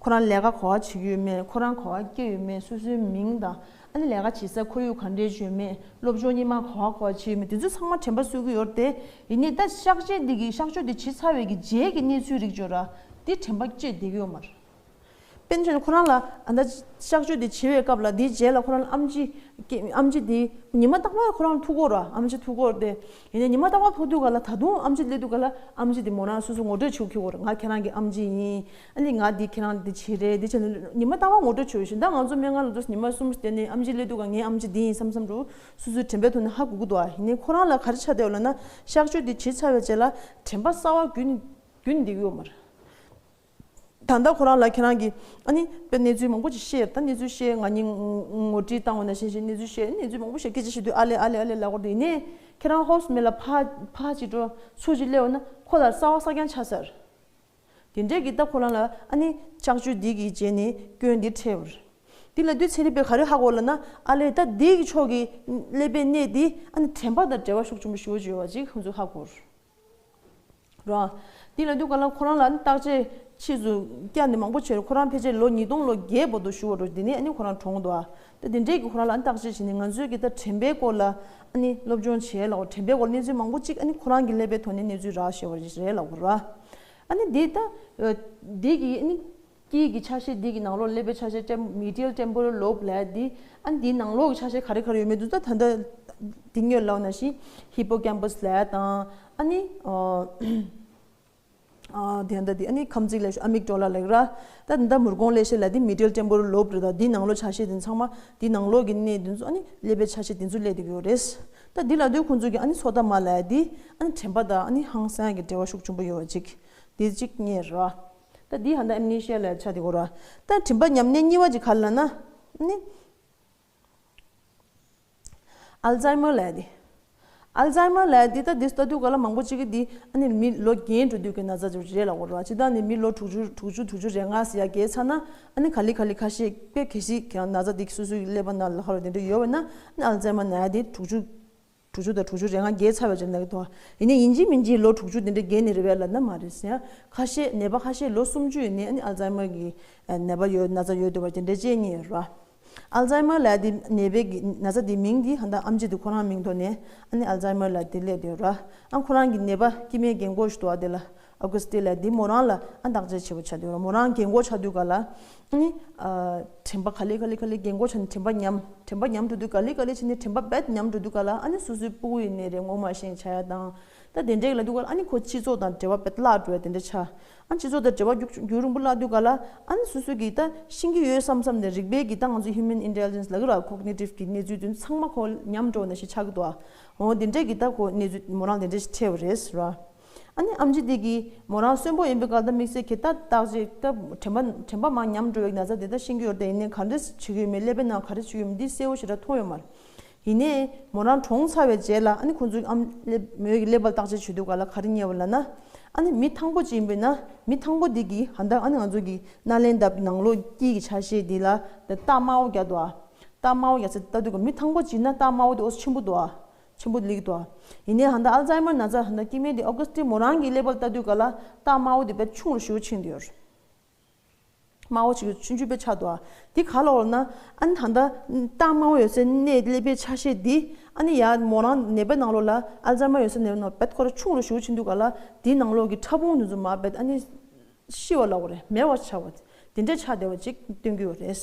ཁོ་རང་ལས་ཀ་ག་པར་བྱེད་ཀྱི་ཡོད་མེད། ཁོ་རང་ག་པར་སྐྱེས་ཡོད་མེད། སོ་སོའི་མིང་དང་། ཨ་ནི་ལས་ཀ་བྱེད་ས་ཁོར་ཡུག་ག་འདྲས་བྱས་ཡོད་མེད། སློབ་སྦྱོང་སྔོན་མ་ག་པར་ག་པར་བྱས་ཡོད་མེད། དེ་ཚོ་ཚང་མ་དྲན་པ་གསོས་ཀྱི་ཡོད་རེད་དེ། ཡིན་ནའི་ད་གཤག་བཅོས་འདི་གི་གཤག་བཅོས་འདི་བྱས་ཚར་བའི་གི་རྗེས་ཀྱི་གནས་ཚུལ་རིགས་འབྱོར་ར། འདི་དྲན་པ་བཅད་བསྡད་ཀྱི་ཡོད་མ་རེད། དཔེར་ན་ཆ་བཞག་ན་ཁོ་རང་ལ་ཨ་ད་གཤག་བཅོས་དེ་བྱེད་པའི་སྐབས་ལ་དེའི་རྗེས་ལ་ཁོ་རང་ལ་ཨེམ་ཆི་སྐྱེ་ཨེམ་ཆི་དེ་ཉི་མ་རྟག་པར་ཁོ་རང་ལ་ཐུག་གི་ཡོད་རེད། ཨེམ་ཆི་ཐུག་གི་ཡོད་རེད་དེ། ཡིན་ནའི་ཉི་མ་རྟག་པར་ཐུག་དུས་ག་ལ་ད་དུང་ཨེམ་ཆི་སླེབས་དུས་ག་ལ་ཨེམ་ཆི་དེ་མོ་རང་སོ་སོ་ངོ་སྤྲོད་བྱེད་ཀྱི་ཡོད་རེད། ང་ཁྱེད་རང་གི་ཨེམ་ཆི་ཡིན། ཨ་ནི་ང་འདི་ཁྱེད་རང་འདི་བྱེད་རེད། འདི་བྱེད་ནས་ཉི་མ་རྟག་པར་ངོ་སྤྲོད་བྱེད་བཞིན། ད་ང་ཚོ་སྨན་ཁང་ལ་འགྲོ་ཉི་མ་གསུམ་བསྡད་ནས་ཨེམ་ཆི་སླེབས་དུས་ག་ངའི་ཨེམ་ཆི་འདི་ཡིན་བསམ་བསམ་འགྲོ། སོ་སོའི་དྲན་པའི་ཐོག་ནས་ཧ་གོ་གི་འདུག་ཨ། ཡིན་ནའི་ཁོ་རང་ལ་ག་རེ་ཆགས་བསྡད་ཡོད་ལབ་ན་གཤག་བཅོས་འདི་བྱས་ཚར་བའི་རྗེས་ལ་དྲན་པ་གསར་བ་རྒྱུན་རྒྱུན་བསྡད་ཀྱི་ཡོད་མ་རེད། ད་ལྟ་ཁོ་རང་ལ་ཁྱེད་རང་གིས་ཨ་ནི་དཔེ་གནས་ཚུལ་མང་པོ་ཅིག་བཤད། ད་གནས་ཚུལ་བཤད། ང་གཉིས་ངོ་ངོ་སྤྲོད་བཏང་བ་ནང་བཞིན་བྱས་གནས་ཚུལ་བཤད། གནས་ཚུལ་མང་པོ་བཤད། སྐད་ཆ་བཤད་དུས་ཨ་ལེ་ཨ་ལེ་ཨ་ལེ་ལབ་དགོས་རེད། ཡིན་ནའི་ཁྱེད་རང་ཧོ་སི་ཊལ་ལ་ཕར་ཕར་ཅིག་འགྲོ་ཚུར་ཅིག་སླེབས་ཡོང་ན་ཁོ་ལ་གསར་བ་གསར་རྐྱང་ཆགས་ཚར། དེ་འདྲས་ཀྱི་ད་ཁོ་རང་ལ་ཨ་ནི་གཤག་བཅོས་འདི་གི་རྗེས་ནས་སྐྱོན་འདི་འཕྲད་པ་རེད། འདི་ལབ་དུས་ཚན་རིག་པས་ག་རེ་ཧ་གོ་ལབ་ན། ཨ་ལེ་ད་འདི་གི་ཕྱོགས་ཀྱི་ཀླད་པའི་གནས་འདི་ཨ་ནི་དྲན་པ་དང་འབྲེལ་བ་ཤུགས་ཆེན་པོ་ཞེ་པོ་ཅིག་ཡོད་པ་ཅིག་ཁོང་ཚོས་ཧ་གོ་རེད། ར། འདི་ལབ་དུས་ག་ལ་ཁོ་རང་ལ་ཨ་ནི་བརྟག་དཔྱད་ཕྱིས་སུ་བསྐྱར་ནས་མང་པོ་བྱས་རེད། ཁོ་རང་ཕལ་ཆེར་ལོ་ཉིས་སྟོང་ལོ་བརྒྱད་བར་དུ་བཞུགས་པ་རེད། དེ་ནས་ཨ་ནི་ཁོ་རང་གྲོངས་འདུག་ཨ། ད་དེ་འདྲས་ཀྱི་ཁོ་རང་ལ་ཨ་ནི་བརྟག་དཔྱད་བྱས་ནས་ང་ཚོས་ཀྱི་ད་དྲན་པའི་སྐོར་ལ་ཨ་ནི་སློབ་སྦྱོང་བྱས་ལ་དྲན་པའི་སྐོར་གནས་ཚུལ་མང་པོ་ཅིག་ཨ་ནི་ཁོ་རང་གི་ཀླད་པའི་ཐོག་ནས་གནས་ཚུལ་རག་བཞག་པ་རེད་ལབ་དགོས་ར། ཨ་ནི་འདི་ད་འདི་གི་ཨ་ནི་དཀྱིལ་གྱི་ཆ་ཤས་འདི་གི་ནང་ལོགས་ཀླད་པའི་ཆ་ཤས་ཊེམ་མི་ཌི་ཡལ་ཊེམ་པོ་རལ་ལོབ་ལབ་ཡ་འདི། ཨ་ནི་འདིའི་ནང་ལོགས་ཀྱི་ཆ་ཤས་ག་རེ་ག་རེ་ཡོད་མེད་འདུག་ད་ད་ལྟ་འདི་སྔོན་ལབ་ནང་བཞིན་ཧི་པོ་ཀེམ་པས་ལབ་ཡ་དང་། ཨ་ནི་ཨ་དེ་འདྲ་འདི་ཨ་ནི་ཁམས་ཚིགས་ལབ་ཤོག་ཨ་མིག་ཌོ་ལ་ལབ་ཀྱི་ར། ད་འདི་ད་མུར་གོང་ཀླད་ཤེལ་ལབ་འདི་མི་ཌི་ཡལ་ཊེམ་པོ་རལ་ལོབ་རེད། ད་འདིའི་ནང་ལོགས་ཆ་ཤས་འདི་ཚང་མ་འདིའི་ནང་ལོགས་ཀྱི་གནས་འདི་ཚོ་ཨ་ནི་ཀླད་པའི་ཆ་ཤས་འདི་ཚོ་སླེབས་བསྡད་ཀྱི་ཡོད་རེད། ད་འདི་ལབ་དུས་ཁོང་ཚོ་གིས་ཨ་ནི་ཚོད་ལྟ་མ་ལབ་ཡ་འདི་ཨ་ནི་དྲན་པ་དང་ཨ་ནི་ཧང་སང་གི་འབྲེལ་བ་ཤུགས་ཆེན་པོ་ཡོད་པ་ཅིག་འདི་གཅིག་རྙེད་ར། ད་འདི་ཧ་ད་ཨེམ་ནི་ཤི་ཡ་ལ་ཆགས་བསྡད་ཀྱི་ཡོད་ར། ད་དྲན་པ་ཉམས་གནས་གཉིས་པ་ཅིག་ག་རེ་ལབ་ན། ནི་ཨལ་ཛའི་མར་ལབ་ཡ་འདི། ཨལ་ཛའི་མར་ལབ་ཡ་འདི་ད་འདི་ལྟ་དུས་ག་ལ་མང་པོ་ཅིག་གིས་འདི་ཨ་ནི་མི་ལོ་རྒན་འགྲོ་དུས་ཀྱི་ན་ཚ་ཅིག་རེད་ལབ་ཀྱི་ཡོད་ར། སྤྱིར་བཏང་ནི་མི་ལོ་དྲུག་ཅུ་དྲུག་ཅུ་དྲུག་ཅུ་རེ་ལྔ་ཟེར་ཡ་བརྒལ་ཚར་ན། ཨ་ནི་ག་ལེ་ག་ལེ་ཁ་ཤས་དཔེ་གལ་སྲིད་ཁྱེད་རང་ན་ཚ་འདི་སོ་སོའི་ཀླད་པ་ནང་ལ་ཧ་རོ་དེ་འདྲ་ཡོད་པ་ན་ཨ་ནི་ཨལ་ཛའི་མར་ན་ཡ་འདི་དྲུག་ཅུ་དྲུག་ཅུ་དང་དྲུག་ཅུ་རེ་ལྔ་བརྒལ་ཚར་བའི་རྗེས་ལ་གི་དོ། ཡིན་ནའི་ཡིན་གཅིག་མིན་གཅིག་ལོ་དྲུག་ཅུ་དེ་འདྲ་བརྒལ་ནས་རེད་པས་ལབ་ན་མ་རེད་ཟེར་ཡ། ཁ་ཤས་ནད་པ་ཁ་ཤས་ལོ་སུམ་ཅུ་ཡིན་ནའི་ཨ་ནི་ཨལ་ཛའི་མར་གྱི་ནད་པ་ཡོད། ན་ཚ་ཡོད་འདུག་པ་དེ་འདྲ་ཅིག་རྙེད་ཡོད་ར། ཨལ་ཛའི་མར་ལབ་ཡ་དེ་ནད་པའི་གི་ན་ཚ་དེའི་མིང་དེ་ཧ་ད་ཨེམ་ཆི་དེ་ཁོ་རང་མིང་ཐོག་ནས་ཨ་ནི་ཨལ་ཛའི་མར་ལབ་ཡ་དེ་སླེབས་བསྡད་ཡོད་ར། ཨ་ཁོ་རང་གི་ནད་པ་སྐྱེ་དམན་རྒན་གོག་ཞིག་འདུག་པ། དེ་ལ་ཨོ་གུ་སི་ཊི་ལབ་ཡ་དེ་མོ་རང་ལ་ཨ་བརྟག་དཔྱད་བྱེད་པ་ཆགས་བསྡད་ཡོད་ར། མོ་རང་རྒན་གོག་ཆགས་དུས་ག་ལ་ཨ་ནི་ཨ་དྲན་པ་ག་ལེ་ག་ལེ་ག་ལེ་རྒན་གོག་ཆགས་ནས་དྲན་པ་ཉམས། དྲན་པ་ཉམས་འགྲོ་དུས་ག་ལེ་ག་ལེ་བྱས་ནས་དྲན་པ་རྦད་ཉམས་འགྲོ་དུས་ག་ལ་ཨ་ནི་སོ་སོའི་སྤུ་གུ་ཡིན་ནའི་རེད། ངོ་མ་ཤེས་བྱ་ཡ་དང་། ད་དེ་འདྲའི་ལབ་དུས་ག་ལ་ཨ་ནི་ཁོ་སྤྱི་ཚོགས་དང་འབྲེལ་བ་རྦད་བརླག་འགྲོ་ཡ་དེ་འདྲ་ཆགས། ཨ་སྤྱི་ཚོགས་དང་འབྲེལ་བ་རྒྱུག་རྒྱུག་རིང་པོ་བརླག་དུས་ག་ལ་ཨ་ནི་སོ་སོ་གིས་ད་ཤེས་ཀྱི་ཡོད་བསམ་བསམ་ནས་རིག་པའི་གི་ད་ང་ཚོ་ཧིའུ་མན་ཨིན་ཊེ་ལི་ཇེན་སི་ལབ་ཀྱི་ར། ཀོག་ནེ་ཊིབ་གི་གནས་ཚུལ་དེ་ཚང་མ་ཁོ་ཉམས་འགྲོ་ནང་བཞིན་ཆགས་ཀྱི་འདུག་ཨ། འོ་དེ་འདྲས་ཀྱི་ད་ཁོ་གནས་ཚུལ་མོ་རང་དེ་འདྲས་ཞིག་འཕྲད་པ་རེད་ཟེར་བ། ཨ་ནི་ཨེམ་ཆི་དེ་གིས་མོ་རང་གསོན་པོ་ཡིན་པའི་སྐབས་ད་དམིགས་བསལ་གྱི་ད་བརྟག་དཔྱད་ད་དྲན་པ་དྲན་པ་མར་ཉམས་འགྲོ་བའི་ན་ཚ་དེ་ད་ཤེས་ཀྱི་ཡོད་རེད། ཡིན་ནའི་ག་འདྲས་བྱེད་ཀྱི་ཡོད་མེད་ཀླད་པའི་ནང་ག་རེ་བྱེད་ཀྱི་ཡོད་མེད་འདི་གསལ་པོ་ཞེ་དྲག་མཐོང་ཡོད་མ་རེད། ཡིན་ནའི་མོ་རང་གྲོངས་ཚར་བའི་རྗེས་ལ་ཨ་ནི་ཁོང་ཚོའི་ཨམ་ཀླད་མོ་གི་ཀླད་པ་ལ་བརྟག་དཔྱད་བྱེད་དུས་ག་ལ་ག་རེ་རྙེད་པ་ལབ་ན། ཨ་ནི་མི་ཐང་པོ་ཅིག་ཡིན་པས་ན་མི་ཐང་པོ་འདི་གིས་ཧ་ད་ཨ་ནི་ང་ཚོ་གི་སྣ་ལེན་འདབ་ནང་ལོགས་དཀྱིལ་གྱི་ཆ་ཤས་འདི་ལ་རྟགས་དམར་པོ་བརྒྱབ་འདུག་ཨ། རྟགས་དམར་པོ་བརྒྱབ་ཚེ་ལྟ་དུས་ག་མི་ཐང་པོ་ཅིག་ཡིན་ན་རྟགས་དམར་པོ་འདི་ཨོ་ཆེན་པོ་འདུག་ཨ། ཆེན་པོ་སླེབས་འདུག་ཨ། ཡིན་ནའི་ཧ་ད་ཨལ་ཛའི་མར་ན་ཚ་ཧ་ད་སྐྱེ་དམན་འདི་ཨོ་གུ་སི་ཊི་མོ་རང་གི་ཀླད་པ་ལ་ལྟ་དུས་ག་ལ་རྟགས་དམར་པོ་འདི་དཔེ་ཆུང་རུ་ཞེ་པོ་ཕྱིན་བསྡད་ཡོད་རེད། དམར་པོ་ཅིག་ཆུང་ཆུང་དཔེ་ཆགས་འདུག་ཨ། འདི་ག་ལ་འོར་ན་ཨ་ནི་ད་ལྟ་རྟགས་དམར་པོ་ཡོད་སའི་གནས་ཀླད་པའི་ཆ་ཤས་འདི་ཨ་ནི་ཡ་མོ་རང་ནད་པའི་ནང་ལོགས་ལ་ཨལ་ཛའི་མར་ཡོད་སའི་ནད་པའི་ནང་རྦད་ཁོ་ར་ཆུང་རུ་ཞེ་པོ་ཕྱིན་དུས་ག་ལ་འདིའི་ནང་ལོགས་ཀྱི་ཕྲ་ཕུང་འདི་ཚོ་མར་རྦད་ཨ་ནི་ཤི་བ་ལབ་དགོས་རེད། མེད་པ་ཆགས་པ་འདི་འདྲ་ཆགས་བསྡད་པ་ཅིག་སྟོན་གྱི་ཡོད་རེད།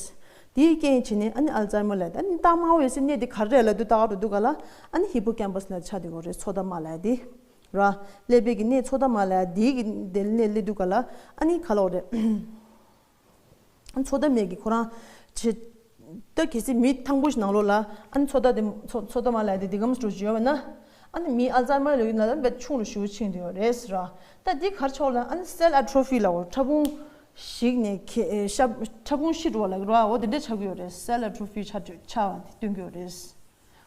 འདིའི་རྐྱེན་བྱས་ནས་ཨ་ནི་ཨལ་ཛའི་མར་ལབ་ཡ་དེ་ཨ་ནི་རྟགས་དམར་པོ་ཡོད་སའི་གནས་དེ་ག་རེ་རེད་ལབ་དུས་ལྟ་ག་འགྲོ་དུས་ག་ལ་ཨ་ནི་ཧི་པོ་ཀེམ་པས་ལ་ཆགས་བསྡད་ཡོད་རེད། ཚོད་ལྟ་མ་ལབ་ཡ་དེ། ར། ཀླད་པའི་གི་གནས་ཚོད་ལྟ་མ་ལབ་ཡ་དེའི་གི་དེ་ནས་སླེབས་དུས་ག་ལ་ཨ་ནི་ག་ལ་འོ་རེད། ཚོད་ལྟ་མེད་གི་ཁོ་རང་བྱེད། ད་གལ་སྲིད་མི་ཐང་པོ་ཞིག་ནང་ལོགས་ལ་ཨ་ནི་ཚོད་ལྟ་དེ་ཚོད་ཚོད་ལྟ་མ་ལབ་ཡ་དེ་འདི་གམ་སྤྲོ་བྱེད་ཡོད་པ་ན། ཨ་ནི་མི་ཨལ་ཛའི་མར་ལབ་ཡོད་ན་ད་དཔེ་ཆུང་རུ་ཞེ་པོ་ཕྱིན་བསྡད་ཡོད་རེད་ཟེར་ར། ད་འདི་ག་རེ་ཆགས་ལབ་ཨ་ནི་སེལ་ཨ་ཊོ་ཕི་ལབ་འོ། ཕྲ་ཕུང་ཞིག་ནས་ཁེ་ཨེ་ཤ་ཕྲ་ཕུང་ཤི་འགྲོ་བ་ལབ་ར། འོ་དེ་འདྲ་ཆགས་ཀྱི་ཡོད་རེད། སེལ་ཨ་ཊོ་ཕི་ཆགས་ཆགས་པ་དེ་སྟོན་གྱི་ཡོད་རེད།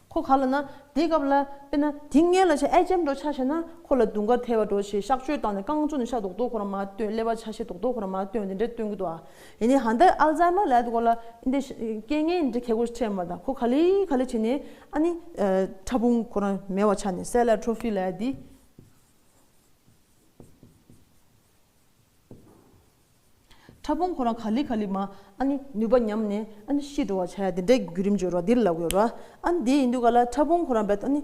ཁོ་ག་ལ་ན་དེའི་སྐབས་ལ་དཔེར་ན་དེ་སྔོན་ལ་ཆ་ཨེ་ཅམ་འགྲོ་ཆ་བྱས་ན་ཁོ་ལ་དུང་དཀར་ཐལ་བ་འགྲོ་ཞེས་གཤག་བཅོས་བཏང་ནས་རྐང་བཙུགས་ནས་ཤ་རྡོག་རྡོག་ཁོ་རང་མར་བཏོན། ཀླད་པ་ཆ་ཤས་རྡོག་རྡོག་ཁོ་རང་མར་བཏོན། དེ་འདྲ་སྟོན་གྱི་འདུག་ཨ། ཡིན་ནའི་ཧ་ད་ཨལ་ཛའི་མར་ལབ་དུས་སྐོར་ལ་འདི་རྐྱེན་ངན་འདི་ཁེ་གོ་ཁྲལ་མ་དང་ཁོ་ག་ལེ་ག་ལེ་བྱས་ནས་ཨ་ནི་ཕྲ་ཕུང་ཁོ་རང་མེད་པ་ཆགས་ནས་སེལ་ཨ་ཊྲོ་ཕི་ལབ་དེ། ཕྲ་ཕུང་ཁོ་རང་ག་ལེ་ག་ལེ་མ་ཨ་ནི་ནུས་པ་ཉམས་ནས་ཨ་ནི་ཤི་འགྲོ་བ་ཆགས་ཡ་དེ་འདྲའི་བརྒྱུད་རིམ་བརྗོད་རོགས་འདིར་ལབ་དགོས་རོགས། ཨ་ནི་དེ་ཡིན་དུས་ག་ལ་ཕྲ་ཕུང་ཁོ་རང་བས་ཨ་ནི་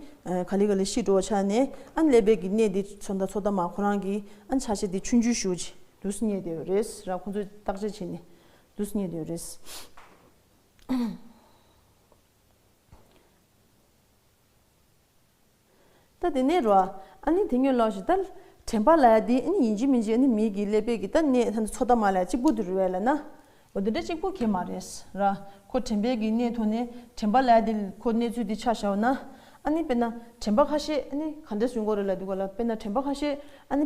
ག་ལེ་ག་ལེ་ཤི་འགྲོ་བ་ཆགས་ནས་ཨ་ནི་ཀླད་པའི་གི་གནས་དེ་ཚོ་ད་ཚོ་ད་མ་ཁོ་རང་གི་ཨ་ནི་ཆ་ཤས་དེ་ཆུང་ཆུང་ཞུ་ཅི་དུས་རྙེད་དེ་རེད་ར། ཁོ་ཚོས་བརྟག་དཔྱད་བྱས་ནས་དུས་རྙེད་དེ་རེད། ད་དེ་ནས་རོ། ཨ་ནི་དེ་ཉོན་ལོག་ཞིག་ད་དྲན་པ་ལ་དེ་ཨ་ནི་ཡིན་གཅིག་མིན་གཅིག་ཨ་ནི་མི་གི་ཀླད་པའི་གི་ད་གནས་ད་ཚོ་ད་མ་ལ་གཅིག་པུ་དུ་རུ་བས་ལ་ན། འོ་དེ་འདྲ་གཅིག་པུ་གས་མ་རེད་ར། ཁོ་དྲན་པའི་གི་གནས་ཐོག་ནས་དྲན་པ་ལ་དེ་ཁོ་གནས་ཚུལ་དེ་ཆ་བཞག་ན། ཨ་ནི་དཔེར་ན་དྲན་པ་ཁ་ཤས་ཨ་ནི་ག་འདྲ་བཟོ་དགོས་རེད་ལབ་དུས་ག་ལ་དཔེར་ན་དྲན་པ་ཁ་ཤས་ཨ་ནི་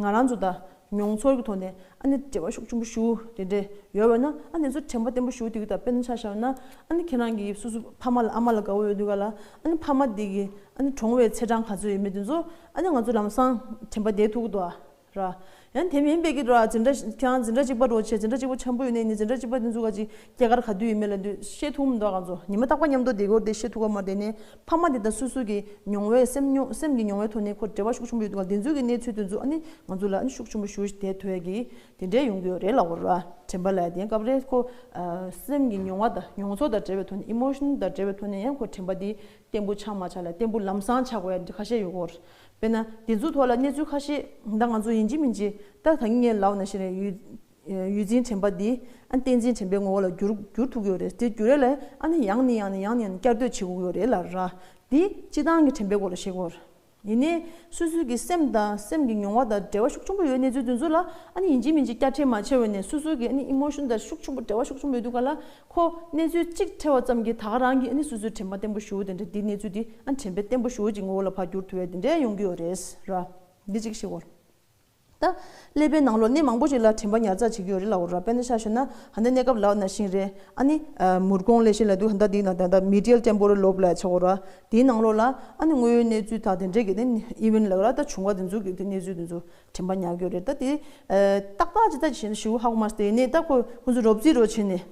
ང་རང་ཚོ་ད། མྱོང་ཚོར་གྱི་ཐོག་ནས་ཨ་ནི་འབྲེལ་བ་ཤུགས་ཆེན་པོ་ཞུ་དེ་འདྲས་ཡོད་བས་ན་ཨ་ནི་ཚོ་དྲན་པ་བརྟན་པོ་ཞུ་དེ་གི་ད་དཔེར་ན་ཆ་བཞག་ན་ཨ་ནི་ཁྱེད་རང་གི་སོ་སོ་ཕ་མ་ལ་ཨ་མ་ལ་དགའ་བོ་ཡོད་དུས་ག་ལ་ཨ་ནི་ཕ་མ་དེ་གི་ཨ་ནི་གྲོངས་བའི་ཚེས་གྲངས་ག་ཚོད་ཡོད་མེད་དེ་ཚོ་ཨ་ནི་ང་ཚོ་ལམ་སང་དྲན་པ་བསྡད་ཐུབ་ཀྱི་འདུག་ཨ་ར། ཡང་དེ་མིན་པའི་གི་ར་འཛིན་གྲྭ་ཁྱེད་རང་འཛིན་གྲྭ་གཅིག་པ་རོ་བྱས་འཛིན་གྲྭ་གཅིག་པ་འཆམ་པོ་ཡོད་ནས་ནི་འཛིན་གྲྭ་གཅིག་པ་དེ་ཚོ་ག་ཅིག་སྐྱེས་སྐར་ག་དུས་ཡིན་མེད་ལ་དུས་ཤེས་ཐུབ་མི་འདུག་ང་ཚོ་ཉི་མ་རྟག་པ་མཉམ་དུ་བསྡད་དགོས་དེ་ཤེས་ཐུབ་ཀ་མ་དེ་ནས་ཕ་མ་དེ་དང་སོ་སོ་གི་མྱོང་བའི་སེམས་མྱོང་སེམས་ཀྱི་མྱོང་བའི་ཐོག་ནས་ཁོ་འབྲེལ་བ་ཤུགས་ཆེན་པོ་ཡོད་འདུག་ག་དེ་ཚོའི་གི་གནས་ཚུལ་དེ་ཚོ་ཨ་ནི་ང་ཚོ་ལ་ཨ་ནི་ཤུགས་ཆེན་པོ་ཞུ་བསྡད་ཐུབ་ཡ་གི་དེ་འདྲས་ཡོང་གི་ཡོད་རེད་ལབ་དགོས་ར། དྲན་པ་ལབ་ཡ་དེ་ཡང་སྐབས་རེ་ཁོ་སེམས་ཀྱི་མྱོང་བ་དང་མྱོང་ཚོར་དང་འབྲེལ་བའི་ཐོག་ནས་ཨི་མོ་ཤན་དང་འབྲེལ་བའི་ཐོག་ནས་ཡང་ཁོ་དྲན་པ་དེ་བརྟན་པོ་ཆགས་མ་ཆགས་ལ་བརྟན་པོ་ལམ་སང་ཆགས་དགོས་ཡ་འདི་ཁ་ཤས་ཡོད་སྐོར། དཔེར་ན་དེ་ཚོའི་ཐོག་ལ་གནས་ཚུལ་ཁ་ཤས་ད་ང་ཚོ་ཡིན་གཅིག་མིན་གཅིག་ད་ད་གིན་ངས་ལབ་ན་ཤེས་རེད་ཡུལ། ཡུལ་འཛིན་དྲན་པ་འདི་ཨ་བསྟན་འཛིན་དྲན་པའི་ངོ་བོ་ལ་བསྒྱུར་བསྒྱུར་ཐུབ་ཀྱི་ཡོད་རེད། དེ་བསྒྱུར་ཡས་ལ་ཨ་ནི་ཡང་ནས་ཡང་ནས་ཡང་ནས་ཡང་ནས་བསྐྱར་ཟློས་བྱེད་དགོས་ཀྱི་ཡོད་རེད་ལབ་ར། འདི་སྤྱི་བཏང་གི་དྲན་པའི་སྐོར་ལ་བཤད་ཀྱི་ཡོད་རེད། ཡིན་ནའི་སོ་སོའི་གི་སེམས་དང་སེམས་ཀྱི་མྱོང་བ་དང་འབྲེལ་བ་ཤུགས་ཆེན་པོ་ཡོད་གནས་ཚུལ་དེ་ཚོ་ལ་ཨ་ནི་ཡིན་གཅིག་མིན་གཅིག་བསྐྱར་ཕྲད་མ་བྱས་པ་ནས་སོ་སོའི་གི་ཨ་ནི་ཨི་མོ་ཤན་དང་ཤུགས་ཆེན་པོ་འབྲེལ་བ་ཤུགས་ཆེན་པོ་ཡོད་དུས་ག་ལ་ཁོ་གནས་ཚུལ་གཅིག་འཕྲད་པ་ཙམ་གྱིས་ད་ག་རང་གི་ཨ་ནི་སོ་སོའི་དྲན་པ་བརྟན་པོ་ཞུ་དེ་འདྲ་འདི་གནས་ཚུལ་འདི་ཨ་ནི་དྲན་པ་བརྟན་པོ་ཞུ་གི་ངོ་བོ་ལ་ཕར་བསྒྱུར་ཐུབ་ཡས་དེ་འདྲ་ཡོང་གི་ཡོད་རེད་ར། འདི་གཅིག་བཤད་དགོས། ད་ཀླད་པའི་ནང་ལོགས་གནས་མང་པོ་ཞིག་ལ་དྲན་པ་ཉར་ཚགས་བྱེད་ཀྱི་ཡོད་རེད་ལབ་དགོས་ར། དཔེར་ན་ཆ་བཞག་ན་ཧ་ད་གནས་སྐབས་ལབ་ན་ཤིང་རེད། ཨ་ནི་མུར་གོང་ལས་ཤིང་ལབ་དུས་ཧ་ད་འདི་ན་ད་ད་མི་ཌི་ཡལ་ཊེམ་པོ་རལ་ལོབ་ལབ་ཆགས་དགོས་ར། དེའི་ནང་ལོགས་ལ་ཨ་ནི་དངོས་ཡོད་གནས་ཚུལ་དང་དེ་འདྲས་ཀྱི་དེ་ཨི་ཝེན་ལབ་ར་ད་བྱུང་བ་དེ་ཚོ་གི་དེ་གནས་ཚུལ་དེ་ཚོ་དྲན་པ་ཉར་གྱི་ཡོད་རེད། ད་དེ་ཏག་ཏག་ཅི་ད་ཅི་ཞིག་ཞུ་ཧ་གོ་མ་སྟེ་ནས་ད་ཁོ་ཁོ་ཚོ་རོབ་རྩིས་རོ་བྱས་ནས།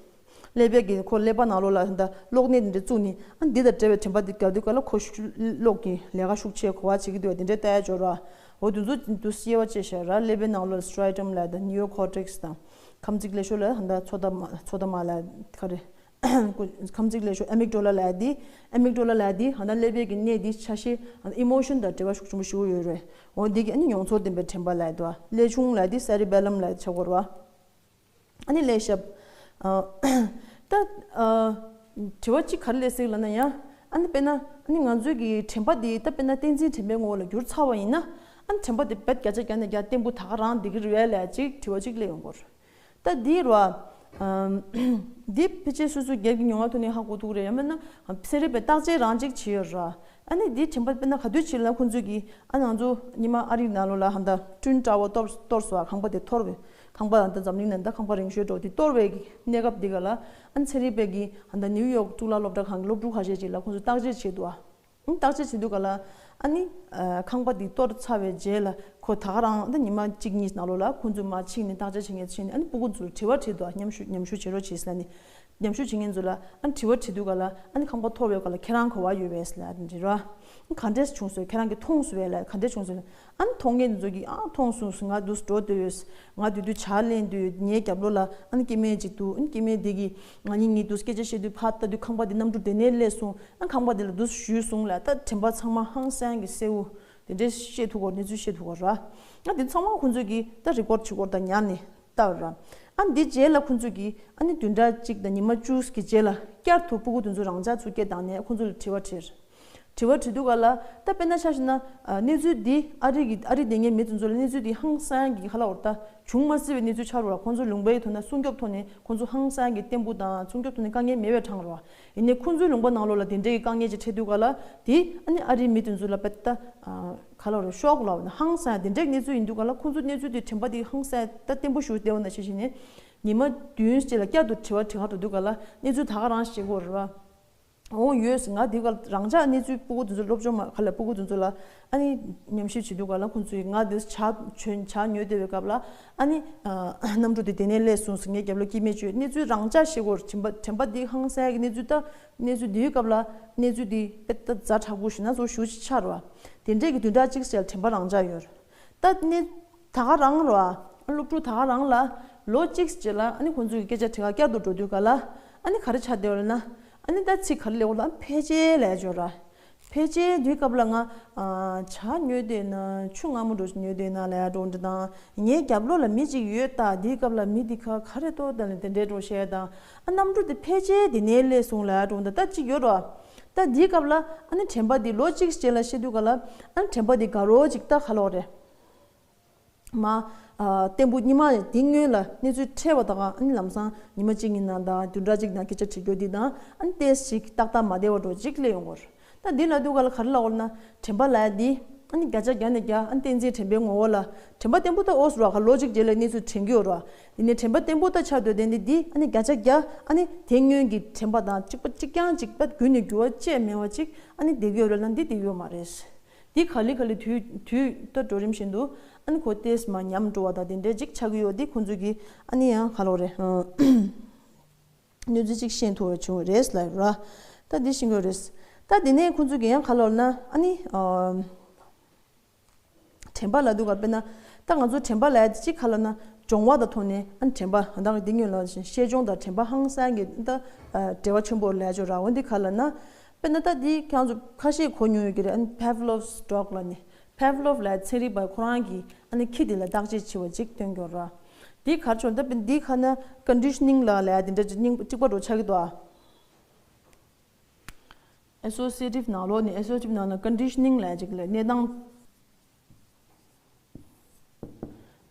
ཀླད་པའི་གི་ཁོ་ཀླད་པ་ནང་ལོགས་ལ་ད་གློག་བརྙན་དེ་འདྲ་བཙུགས་ནས་ཨ་འདི་དང་འབྲེལ་བའི་དྲན་པ་འདི་རྒྱག་དུས་ག་ལ་ཁོ་ཤུ་གློག་གི་ལས་ཀ་ཤུགས་ཆེ་གོ་བ་བྱེད་ཀྱི་འདུག་བ་དེ་འདྲའི་ལྟ་ཡ་འབྱོར་བ། འོ་དེ་ཚོ་འདུ་སྐྱེ་བ་ཅེས་བྱ་ར་ཀླད་པའི་ནང་ལོགས་ལ་སི་ཊྲི་ཊམ་ལ་དང་ནིའོ་ཀོར་ཊེག་སི་དང་ཁམས་ཚིགས་ལེ་ཤོ་ལ་ད་ཚོ་ད་མ་ཚོ་ད་མ་ལ་ག་རེ་ཁམས་ཚིགས་ལེ་ཤོ་ཨ་མིག་ཌོ་ལ་ལ་དེ་ཨ་མིག་ཌོ་ལ་ལ་དེ་ཧ་ད་ཀླད་པའི་གི་གནས་དེ་ཆ་ཤས་ཨི་མོ་ཤན་དང་འབྲེལ་བ་ཤུགས་ཆེན་པོ་ཞིག་ཡོད་རེད། འོ་འདི་གི་ཨ་ནི་མྱོང་ཚོར་ལྡན་པའི་དྲན་པ་ལ་དོ་ཀླད་ཆུང་ལ་དེ་སེ་རི་བེ་ལམ་ལ་ཆ་གོ་ར། ཨ་ནི་ལས་ཞབས། ཨ། ད། ཨ། དྲི་བ་གཅིག་ག་རེ་སླེབས་སྲིད་ལབ་ན་ཡང་། ཨ་ནི་དཔེར་ན། ཨ་ནི་ང་ཚོའི་གི་དྲན་པ་འདི་ད་དཔེར་ན་བསྟན་འཛིན་དྲན་པའི་ངོ་བོ་ལ་འགྱུར་ཚར་བ་ཡིན་ན། ཨ་ནི་དྲན་པ་འདི་རྦད་བརྒྱ་ཆ་བརྒྱ་ནས་བརྒྱ་བརྟན་པོ་ད་ག་རང་བསྡད་ཀྱི་རེད་ལབ་ཅིག་དྲི་བ་གཅིག་སླེབས་ཡོང་གི་རེད། ད་འདི་རུ། ཨ། འདི་ཕལ་ཆེར་སོ་སོའི་སྒེར་གྱི་མྱོང་བ་ཐོག་ནས་ཧ་གོ་ཐུབ་ཀྱི་རེད། ཡང་མིན་ན། ཚན་རིག་པས་བརྟག་དཔྱད་རང་གཅིག་བྱས་ཡོད་ར། ཨ་ནི་འདིའི་དྲན་པ་དཔེར་ན་ག་དུས་བྱེད་ལ་ཁོང་ཚོས་ཀྱིས་ཨ་ང་ཚོ་ཉི་མ་ཨ་རིའི་ནང་ལོགས་ལ་ཧ་ད་ཊུན་ཊ་ཝར་གཏོར་གཏོར་སོང་ཨ་ཁང་པ་དེ་གཏོར་བས། ཁང་པ་ད་འཛམ་གླིང་ནང་ད་ཁང་པ་རིང་ཤོས་འགྲོ་དེ་གཏོར་བའི་གནས་སྐབས་འདི་ག་ལ་ཨ་ནི་ཚན་རིག་པས་ཀྱིས་ཧ་ད་ནིའུ་ཡོག་གཙུག་ལག་སློབ་གྲྭ་ཁང་གི་སློབ་ཕྲུག་ཁ་ཤས་ཅིག་ལ་ཁོང་ཚོས་བརྟག་དཔྱད་བྱེད་འདུག་ཨ། ཨ་ནི་བརྟག་དཔྱད་བྱེད་དུས་ག་ལ་ཨ་ནི་ཁང་པ་འདི་གཏོར་ཚར་བའི་རྗེས་ལ་ཁོ་ད་ག་རང་ད་ཉི་མ་གཅིག་གཉིས་ནང་ལོགས་ལ་ཁོང་ཚོས་མར་ཕྱིན་ནས་བརྟག་དཔྱད་བྱེད་མཁན་ཕྱིན་ནས་ཨ་ནི་སྤུ་གུ་ཚོར་དྲི་བ་དྲིས་འདུག་ཨ། མཉམ་ཞུགས་མཉམ་ཞུགས་བྱེད་རོགས་བྱེད་ཟེར་ནས། ཉམས་ཞིབ་བྱེད་མཁན་ཚོ་ལ་ཨ་ནི་དྲི་བ་དྲིས་དུས་ག་ལ་ཨ་ནི་ཁང་པ་གཏོར་བའི་སྐབས་ལ་ཁྱེད་རང་ག་བ་ཡོད་པས་ལབ་ཨ་ནི་དྲི་ར། ག་འདྲས་བྱུང་སོང་ཁྱེད་རང་གིས་མཐོང་སོང་བས་ལབ་ག་འདྲས་བྱུང་སོང་ཨ་ནི་མཐོང་མཁན་ཚོ་གིས་ཨ་མཐོང་སོང་ང་འདུག་འགྲོ་འདོད་ཡོད། ང་དུས་དུས་ཇ་ལེན་འདོད་ཡོད། ངའི་རྒྱབ་ལོགས་ལ་ཨ་ནི་སྐྱེ་དམན་ཅིག་འདུག་ཨ་ནི་སྐྱེ་དམན་དེ་གིས་ང་གཉིས་གཉིས་འདུག་སྐད་ཆ་བཤད་དུས་ཕར་ལྟ་དུས་ཁང་པ་དེ་གནམ་གྲུ་དེ་ནས་སླེབས་སོང་ཨ་ནི་ཁང་པ་དེ་ལ་འདུག་ཞུས་སོང་ལབ་ད་དྲན་པ་ཚང་མ་ཧང་སང་གི་གསལ་བོ་དེ་འདྲས་བཤད་ཐུབ་གོ་གནས་ཚུལ་བཤད་ཐུབ་གོ་ར། ཨ་དེ་ཚང་མ་ཁོང་ཚོས་ཀྱིས་ད་རི་ཀོར་བྱེད་སྐོར་དང་ཉར་ནས། ལྟ་བར། ཨ་འདི་རྗེས་ལ་ཁོང་ཚོས་ཀྱིས་ཨ་ནི་བདུན་ཕྲག་གཅིག་དང་ཉི་མ་བཅུ་གི་རྗེས་ལ་བསྐྱར་དུ་སྤུ་གུ་དེ་ཚོ་རང་འཇགས་ཚུར་སྐད་བཏང་ནས་ཁོང་ཚོ་ལ་དྲི་བ་དྲིས། དྲི་བ་དྲིས་དུས་ག་ལ་ད་དཔེར་ན་ཆ་བཞག་ན་གནས་ཚུལ་འདི་ཨ་རི་གི་ཨ་རི་སྡོད་མཁན་མི་དེ་ཚོ་ལ་གནས་ཚུལ་འདི་ཧང་སང་གི་ག་ལ་བར་ད་བྱུང་མ་སྲིད་པའི་གནས་ཚུལ་ཆགས་རོགས་ལ་ཁོང་ཚོ་ལུང་པའི་ཐོག་ནས་སྲུང་སྐྱོབ་ཐོག་ནས་ཁོང་ཚོ་ཧང་སང་གི་བརྟན་པོ་དང་སྲུང་སྐྱོབ་ཐོག་ནས་དཀའ་ངལ་མེད་པའི་གྲངས་རོགས། ཡིན་ནའི་ཁོང་ཚོའི་ལུང་པ་ནང་ལོགས་ལ་དེ་འདྲའི་དཀའ་ངལ་ཅིག་འཕྲད་དུས་ག་ལ་དེ་ཨ་ནི་ཨ་རིའི་མི་དེ་ཚོ་ལ་དཔེ་ད་ག་ལ་རེད་ཤོག་ལབ་ན་ཧང་སང་ཡ་དེ་འདྲའི་གནས་ཚུལ་ཡིན་དུས་ག་ལ་ཁོང་ཚོ་གནས་ཚུལ་དེ་དྲན་པ་དེ་ཧང་སང་ཡ་ད་བརྟན་པོ་ཞུ་བདེ་བ་ན་ཤེས་བཞིན་ནས་ཉི་མ་བདུན་ཅིག་ལ་བསྐྱར་དུ་དྲི་བ་དྲི་ག་འགྲོ་དུས་ག་ལ་གནས་ཚུལ་ད་ག་རང་ཞིག་གོ་རེད་བ། འོང་ཡོད། ང་དེ་ག་རང་འཇགས་གནས་ཚུལ་སྤུ་གུ་དེ་ཚོ་སློབ་སྦྱོང་མ་ག་ལ་སྤུ་གུ་དེ་ཚོ་ལ་ཨ་ནི་ཉམས་ཞིབ་བྱེད་དུས་ག་ལ་ཁོང་ཚོས་ང་དེ་ཇ་གྱོན་ཇ་ཉོས་བསྡད་པའི་སྐབས་ལ་ཨ་ནི་གནམ་གྲུ་དེ་དེ་ནས་སླེབས་སོང་ཟེར་ངའི་རྒྱབ་ལ་སྐྱེ་དམན་བྱོས་གནས་ཚུལ་རང་འཇགས་ཤེས་སྐོར་དྲན་པ་དྲན་པ་འདི་ཧང་སངས་ཀྱི་གནས་ཚུལ་ད་གནས་ཚུལ་འདིའི་སྐབས་ལ་གནས་ཚུལ་འདི་དཔེ་ད་ཛ་དྲག་པོ་ཞིག་ན་ཚོ་ཞུ་ཅི་ཆགས་ར་བ། དེ་འདྲས་ཀྱི་བདུན་ཕྲག་གཅིག་ཙམ་དྲན་པ་རང་འཇགས་ཡོད། ད་ནི་ད་ག་རང་རོ། སློབ་ཕྲུག་ད་ག་རང་ལ་ལོ་གཅིག་རྗེས་ལ་ཨ་ནི་ཁོང་ཚོའི་སྐད་ཆ་དྲི་ག་བསྐྱར་དུ་འགྲོ་དུས་ག་ལ་ཨ་ནི་ག་རེ་ཆགས་བསྡད་པ་ལབ་ན། ཨ་ནི་ད་ཚིག་ག་རེ་ལབ་ལ་ཕལ་ཆེར་ལབ་ཡ་ཅིག་ཡོད་ར། ཕལ་ཆེར་དེའི་སྐབས་ལ་ང་ཇ་ཉོས་བསྡད་ན་ཆུ་མངར་མོ་འདྲ་ཞིག་ཉོས་བསྡད་ན་ལབ་ཡ་འདྲ་འདྲ་དང་། ངའི་རྒྱབ་ལོགས་ལ་མི་གཅིག་ཡོད་ད། དེའི་སྐབས་ལ་མི་དེ་ག་ག་རེ་ལྟོས་ད་ལ་དེ་འདྲའི་འདྲ་བཤད་དང་། ཨ་གནམ་གྲུ་དེ་ཕལ་ཆེར་དེ་ནས་སླེབས་སོང་ལབ་ཡ་འདྲ་འདྲ་ད་གཅིག་ཡོད་ར། ད་དེའི་སྐབས་ལ་ཨ་ནི་དྲན་པ་དེ་ལོ་གཅིག་རྗེས་ལ་བཤད་དུས་ག་ལ་ཨ་ནི་དྲན་པ་དེ་དགའ་རོགས་ཅིག་ད་ག་ལོག་རེད། མ། ཨ་བརྟན་པོ་ཉི་མ་དེ་སྔོན་ལ་གནས་ཚུལ་འཕྲད་པ་དང་ཨ་ནི་ལམ་སང་ཉི་མ་གཅིག་གཉིས་ནང་དང་བདུན་ཕྲག་གཅིག་ནང་སྐད་ཆ་དྲི་རྒྱུ་འདི་དང་ཨ་ནི་ཏོག་ཙམ་ཞིག་ཏག་ཏག་མ་བདེ་བ་འདྲ་ཅིག་སླེབས་ཡོང་གི་ཡོད་རེད། ད་འདི་ལབ་དུས་ག་ལ་ག་རེ་ལབ་དགོས་ལབ་ན་དྲན་པ་ལབ་ཡ་འདི་ཨ་ནི་བརྒྱ་ཆ་བརྒྱ་ནས་བརྒྱ་ཨ་ནི་བསྟན་འཛིན་དྲན་པའི་ངོ་བོ་ལ་དྲན་པ་བརྟན་པོ་ད་ཨོ་སི་ར་ག་ལོ་གཅིག་རྗེས་ལ་གནས་ཚུལ་དྲན་གྱི་ཡོད་ར། འདི་ནས་དྲན་པ་བརྟན་པོ་ད་ཆགས་སྡོད་དེ་འདི་འདི་ཨ་ནི་བརྒྱ་ཆ་བརྒྱ་ཨ་ནི་དེ་སྔོན་གྱི་དྲན་པ་དང་གཅིག་པ་གཅིག་རྐྱང་གཅིག་པ་རྒྱུན་ནས་འགྱུར་བ་ཅིག་མེད་པ་ཅིག་ཨ་ནི་བསྡད་ཀྱི་ཡོད་རེད་ལབ་ན་འདི་བསྡད་ཀྱི་ཡོད་མ་རེད། འདི་ག་ལེ་ག་ལེ་དུས་དུས་ད་འགྲོ་རིམ་བཞིན་དུ་ཨ་ནི་ཁོ་ཏོག་ཙམ་མ་ཉམས་འགྲོ་བ་དང་དེ་འདྲའི་ཅིག་ཆགས་ཀྱི་ཡོད། འདི་ཁོང་ཚོས་ཀྱི་ཨ་ནི་ཡང་ག་ལོག་རེད། གནས་ཚུལ་ཅིག་ཤེས་ཐུབ་པ་བྱུང་བ་རེད་ལབ་ར། ད་འདི་ཤེས་དགོས་རེད། ད་འདི་ནས་ཁོང་ཚོས་ཀྱི་ཡང་ག་ལོག་ན་ཨ་ནི་དྲན་པ་ལབ་དུས་ག་དཔེར་ན་ད་ང་ཚོ་དྲན་པ་ལབ་ཡ་ཅིག་ག་ལོག་ན་སྦྱོང་བ་དང་ཐོག་ནས་ཨ་ནི་དྲན་པ་ད་ག་འདི་སྔོན་ལ་ཤེས་སྦྱོང་དང་དྲན་པ་ཧང་སངས་ཀྱི་ད་འབྲེལ་བ་ཆེན་པོ་ལབ་ཡ་ཅིག་ར། འོ་འདི་ག་ལབ་ན། དཔེར་ན་ད་འདི་ཁྱེད་ཚོ་ཁ་ཤས་གོ་མྱོང་ཡོད་ཀྱི་རེད། ཨ་ནི་Pavlov's dog ལབ་ནས། Pavlov ལབ་ཚན་རིག་པ་ཁོ་རང་གིས་ཨ་ནི་ཁྱི་དེ་ལ་བརྟག་དཔྱད་བྱས་པ་ཅིག་སྟོན་གྱི་ཡོད་ར། འདི་ག་རེ་བྱུང་ད་དཔེར་འདི་ག་ན་conditioning ལབ་ལབ་ཡ་དེ་འདྲ་ཅིག་སྙིང་གཅིག་པ་འདྲ་ཆགས་ཀྱི་འདུག་ཨ། Associative ནང་ལོགས་ནས་Associative ནང་ལ་conditioning ལབ་ཅིག་ལ་གནས་སྟངས།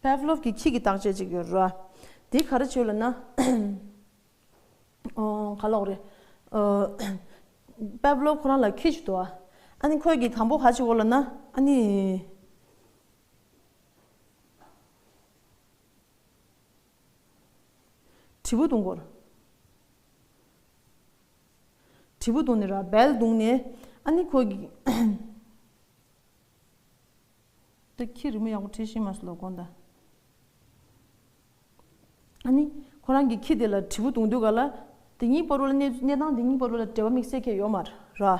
Pavlov གི་ཁྱི་གི་བརྟག་དཔྱད་ཅིག་ཡོད་ར། འདི་ག་རེ་བྱས་ལབ་ན། ཨོ་ག་ལབ་དགོས་རེད། ཨོ། Pavlov ཁོ་རང་ལ་ཁྱི་ཅིག་འདུག་ཨ། ཨ་ནི་ཁོས་ཀྱི་དང་པོ་ག་བྱེད་དགོས་ལབ་ན་ཨ་ནི། དྲིལ་བུ་བརྡུང་དགོས། དྲིལ་བུ་བརྡུངས་ནས་ར་བེལ་བརྡུངས་ནས་ཨ་ནི་ཁོ་གི། ད་ཁྱི་རི་མོ་ཡག་པོ་བྲིས་ཤེས་མ་སོང་ལོ་དགོངས་དག་ཨ་ནི་ཁོ་རང་གི་ཁྱི་དེ་ལ་དྲིལ་བུ་བརྡུངས་དུས་ག་ལ་དེ་གཉིས་བར་དུ་ལ་གནས་གནས་སྟངས་དེ་གཉིས་བར་དུ་ལ་འབྲེལ་བ་དམིགས་བསལ་གྱི་ཡོད་མ་རེད་ར།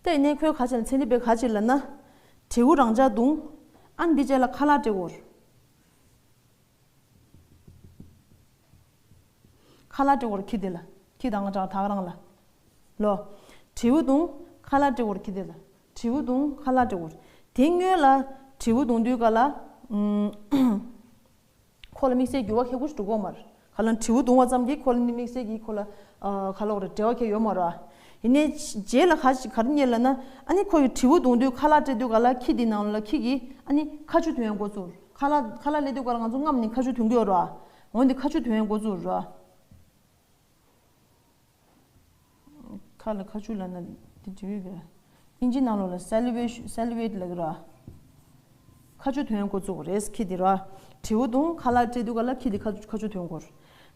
ད་ཡིན་ནའི་ཁོས་ག་བྱས་ན་ཚན་རིག་པས་ག་བྱས་ལབ་ན། དྲིལ་བུ་རང་འཇགས་བརྡུངས། ཨ་ནི་འདི་རྗེས་ལ་ཁ་ལག་སྤྲད་དགོས། ཁ་ལག་སྤྲད་དགོས་ཁྱི་དེ་ལ། ཁྱི་དང་ང་ཅག་ད་ག་རང་ལ། ལོ། དྲིལ་བུ་བརྡུངས། ཁ་ལག་སྤྲད་དགོས་ཁྱི་དེ་ལ། དྲིལ་བུ་བརྡུངས་ཁ་ལག་སྤྲད་དགོས། དེ་སྔོན་ལ་དྲིལ་བུ་བརྡུངས་དུས་ག་ལ། ཨུམ། ཁོ་ལ་དམིགས་བསལ་འགྱུར་བ་ཁྱད་པར་ཞིག་འགྲོ་གི་ཡོད་མ་རེད། ག་ལ་དྲིལ་བུ་བརྡུངས་པ་ཙམ་གྱིས་ཁོ་ལ་དམིགས་བསལ་གྱིས་ཁོ་ལ། ཨ། ག་ལབ་དགོས་རེད། འབྲེལ་བ་ཁྱད་ཡོད་མ་རེད། ཡིན་ནའི་རྗེས་ལ་ག་ཞིག་ག་རེ་རྙེད་ལབ་ན། ཨ་ནི་ཁོ་ཡི་དྲིལ་བུ་བརྡུངས་དུས་ཁ་ལག་སྤྲད་དུས་ག་ལ་ཁྱི་དེའི་ནང་ལ་ཁྱི་གིས་ཨ་ནི་ཁ་ཆུ་འཐུང་ཡ་འགོ་བཙུགས། ཁ་ལག་ཁ་ལག་ལེན་དུས་ག་ལ་ང་ཚོ་རྔམ་ནས་ཁ་ཆུ་འཐུང་གི་ཡོད་རེད། འོན་ཏེ་ཁ་ཆུ་འཐུང་ཡ་འགོ་བཙུགས་རེད། ཁ་ལ་ཁ་ཆུ་ལབ་ན་འདི་འབྲི་འོས་པས། ཨིན་ཇི་ནང་ལོགས་ལ་salivation salivate ལབ་ཀྱི་ར། ཁ་ཆུ་འཐུང་ཡ་འགོ་བཙུགས་རེད་ཁྱི་འདི་ར། དྲིལ་བུ་བརྡུངས་ཁ་ལག་སྤྲད་དུས་ག་ལ་ཁྱི་འདི་ཁ་ཁ་ཆུ་འཐུང་གོ།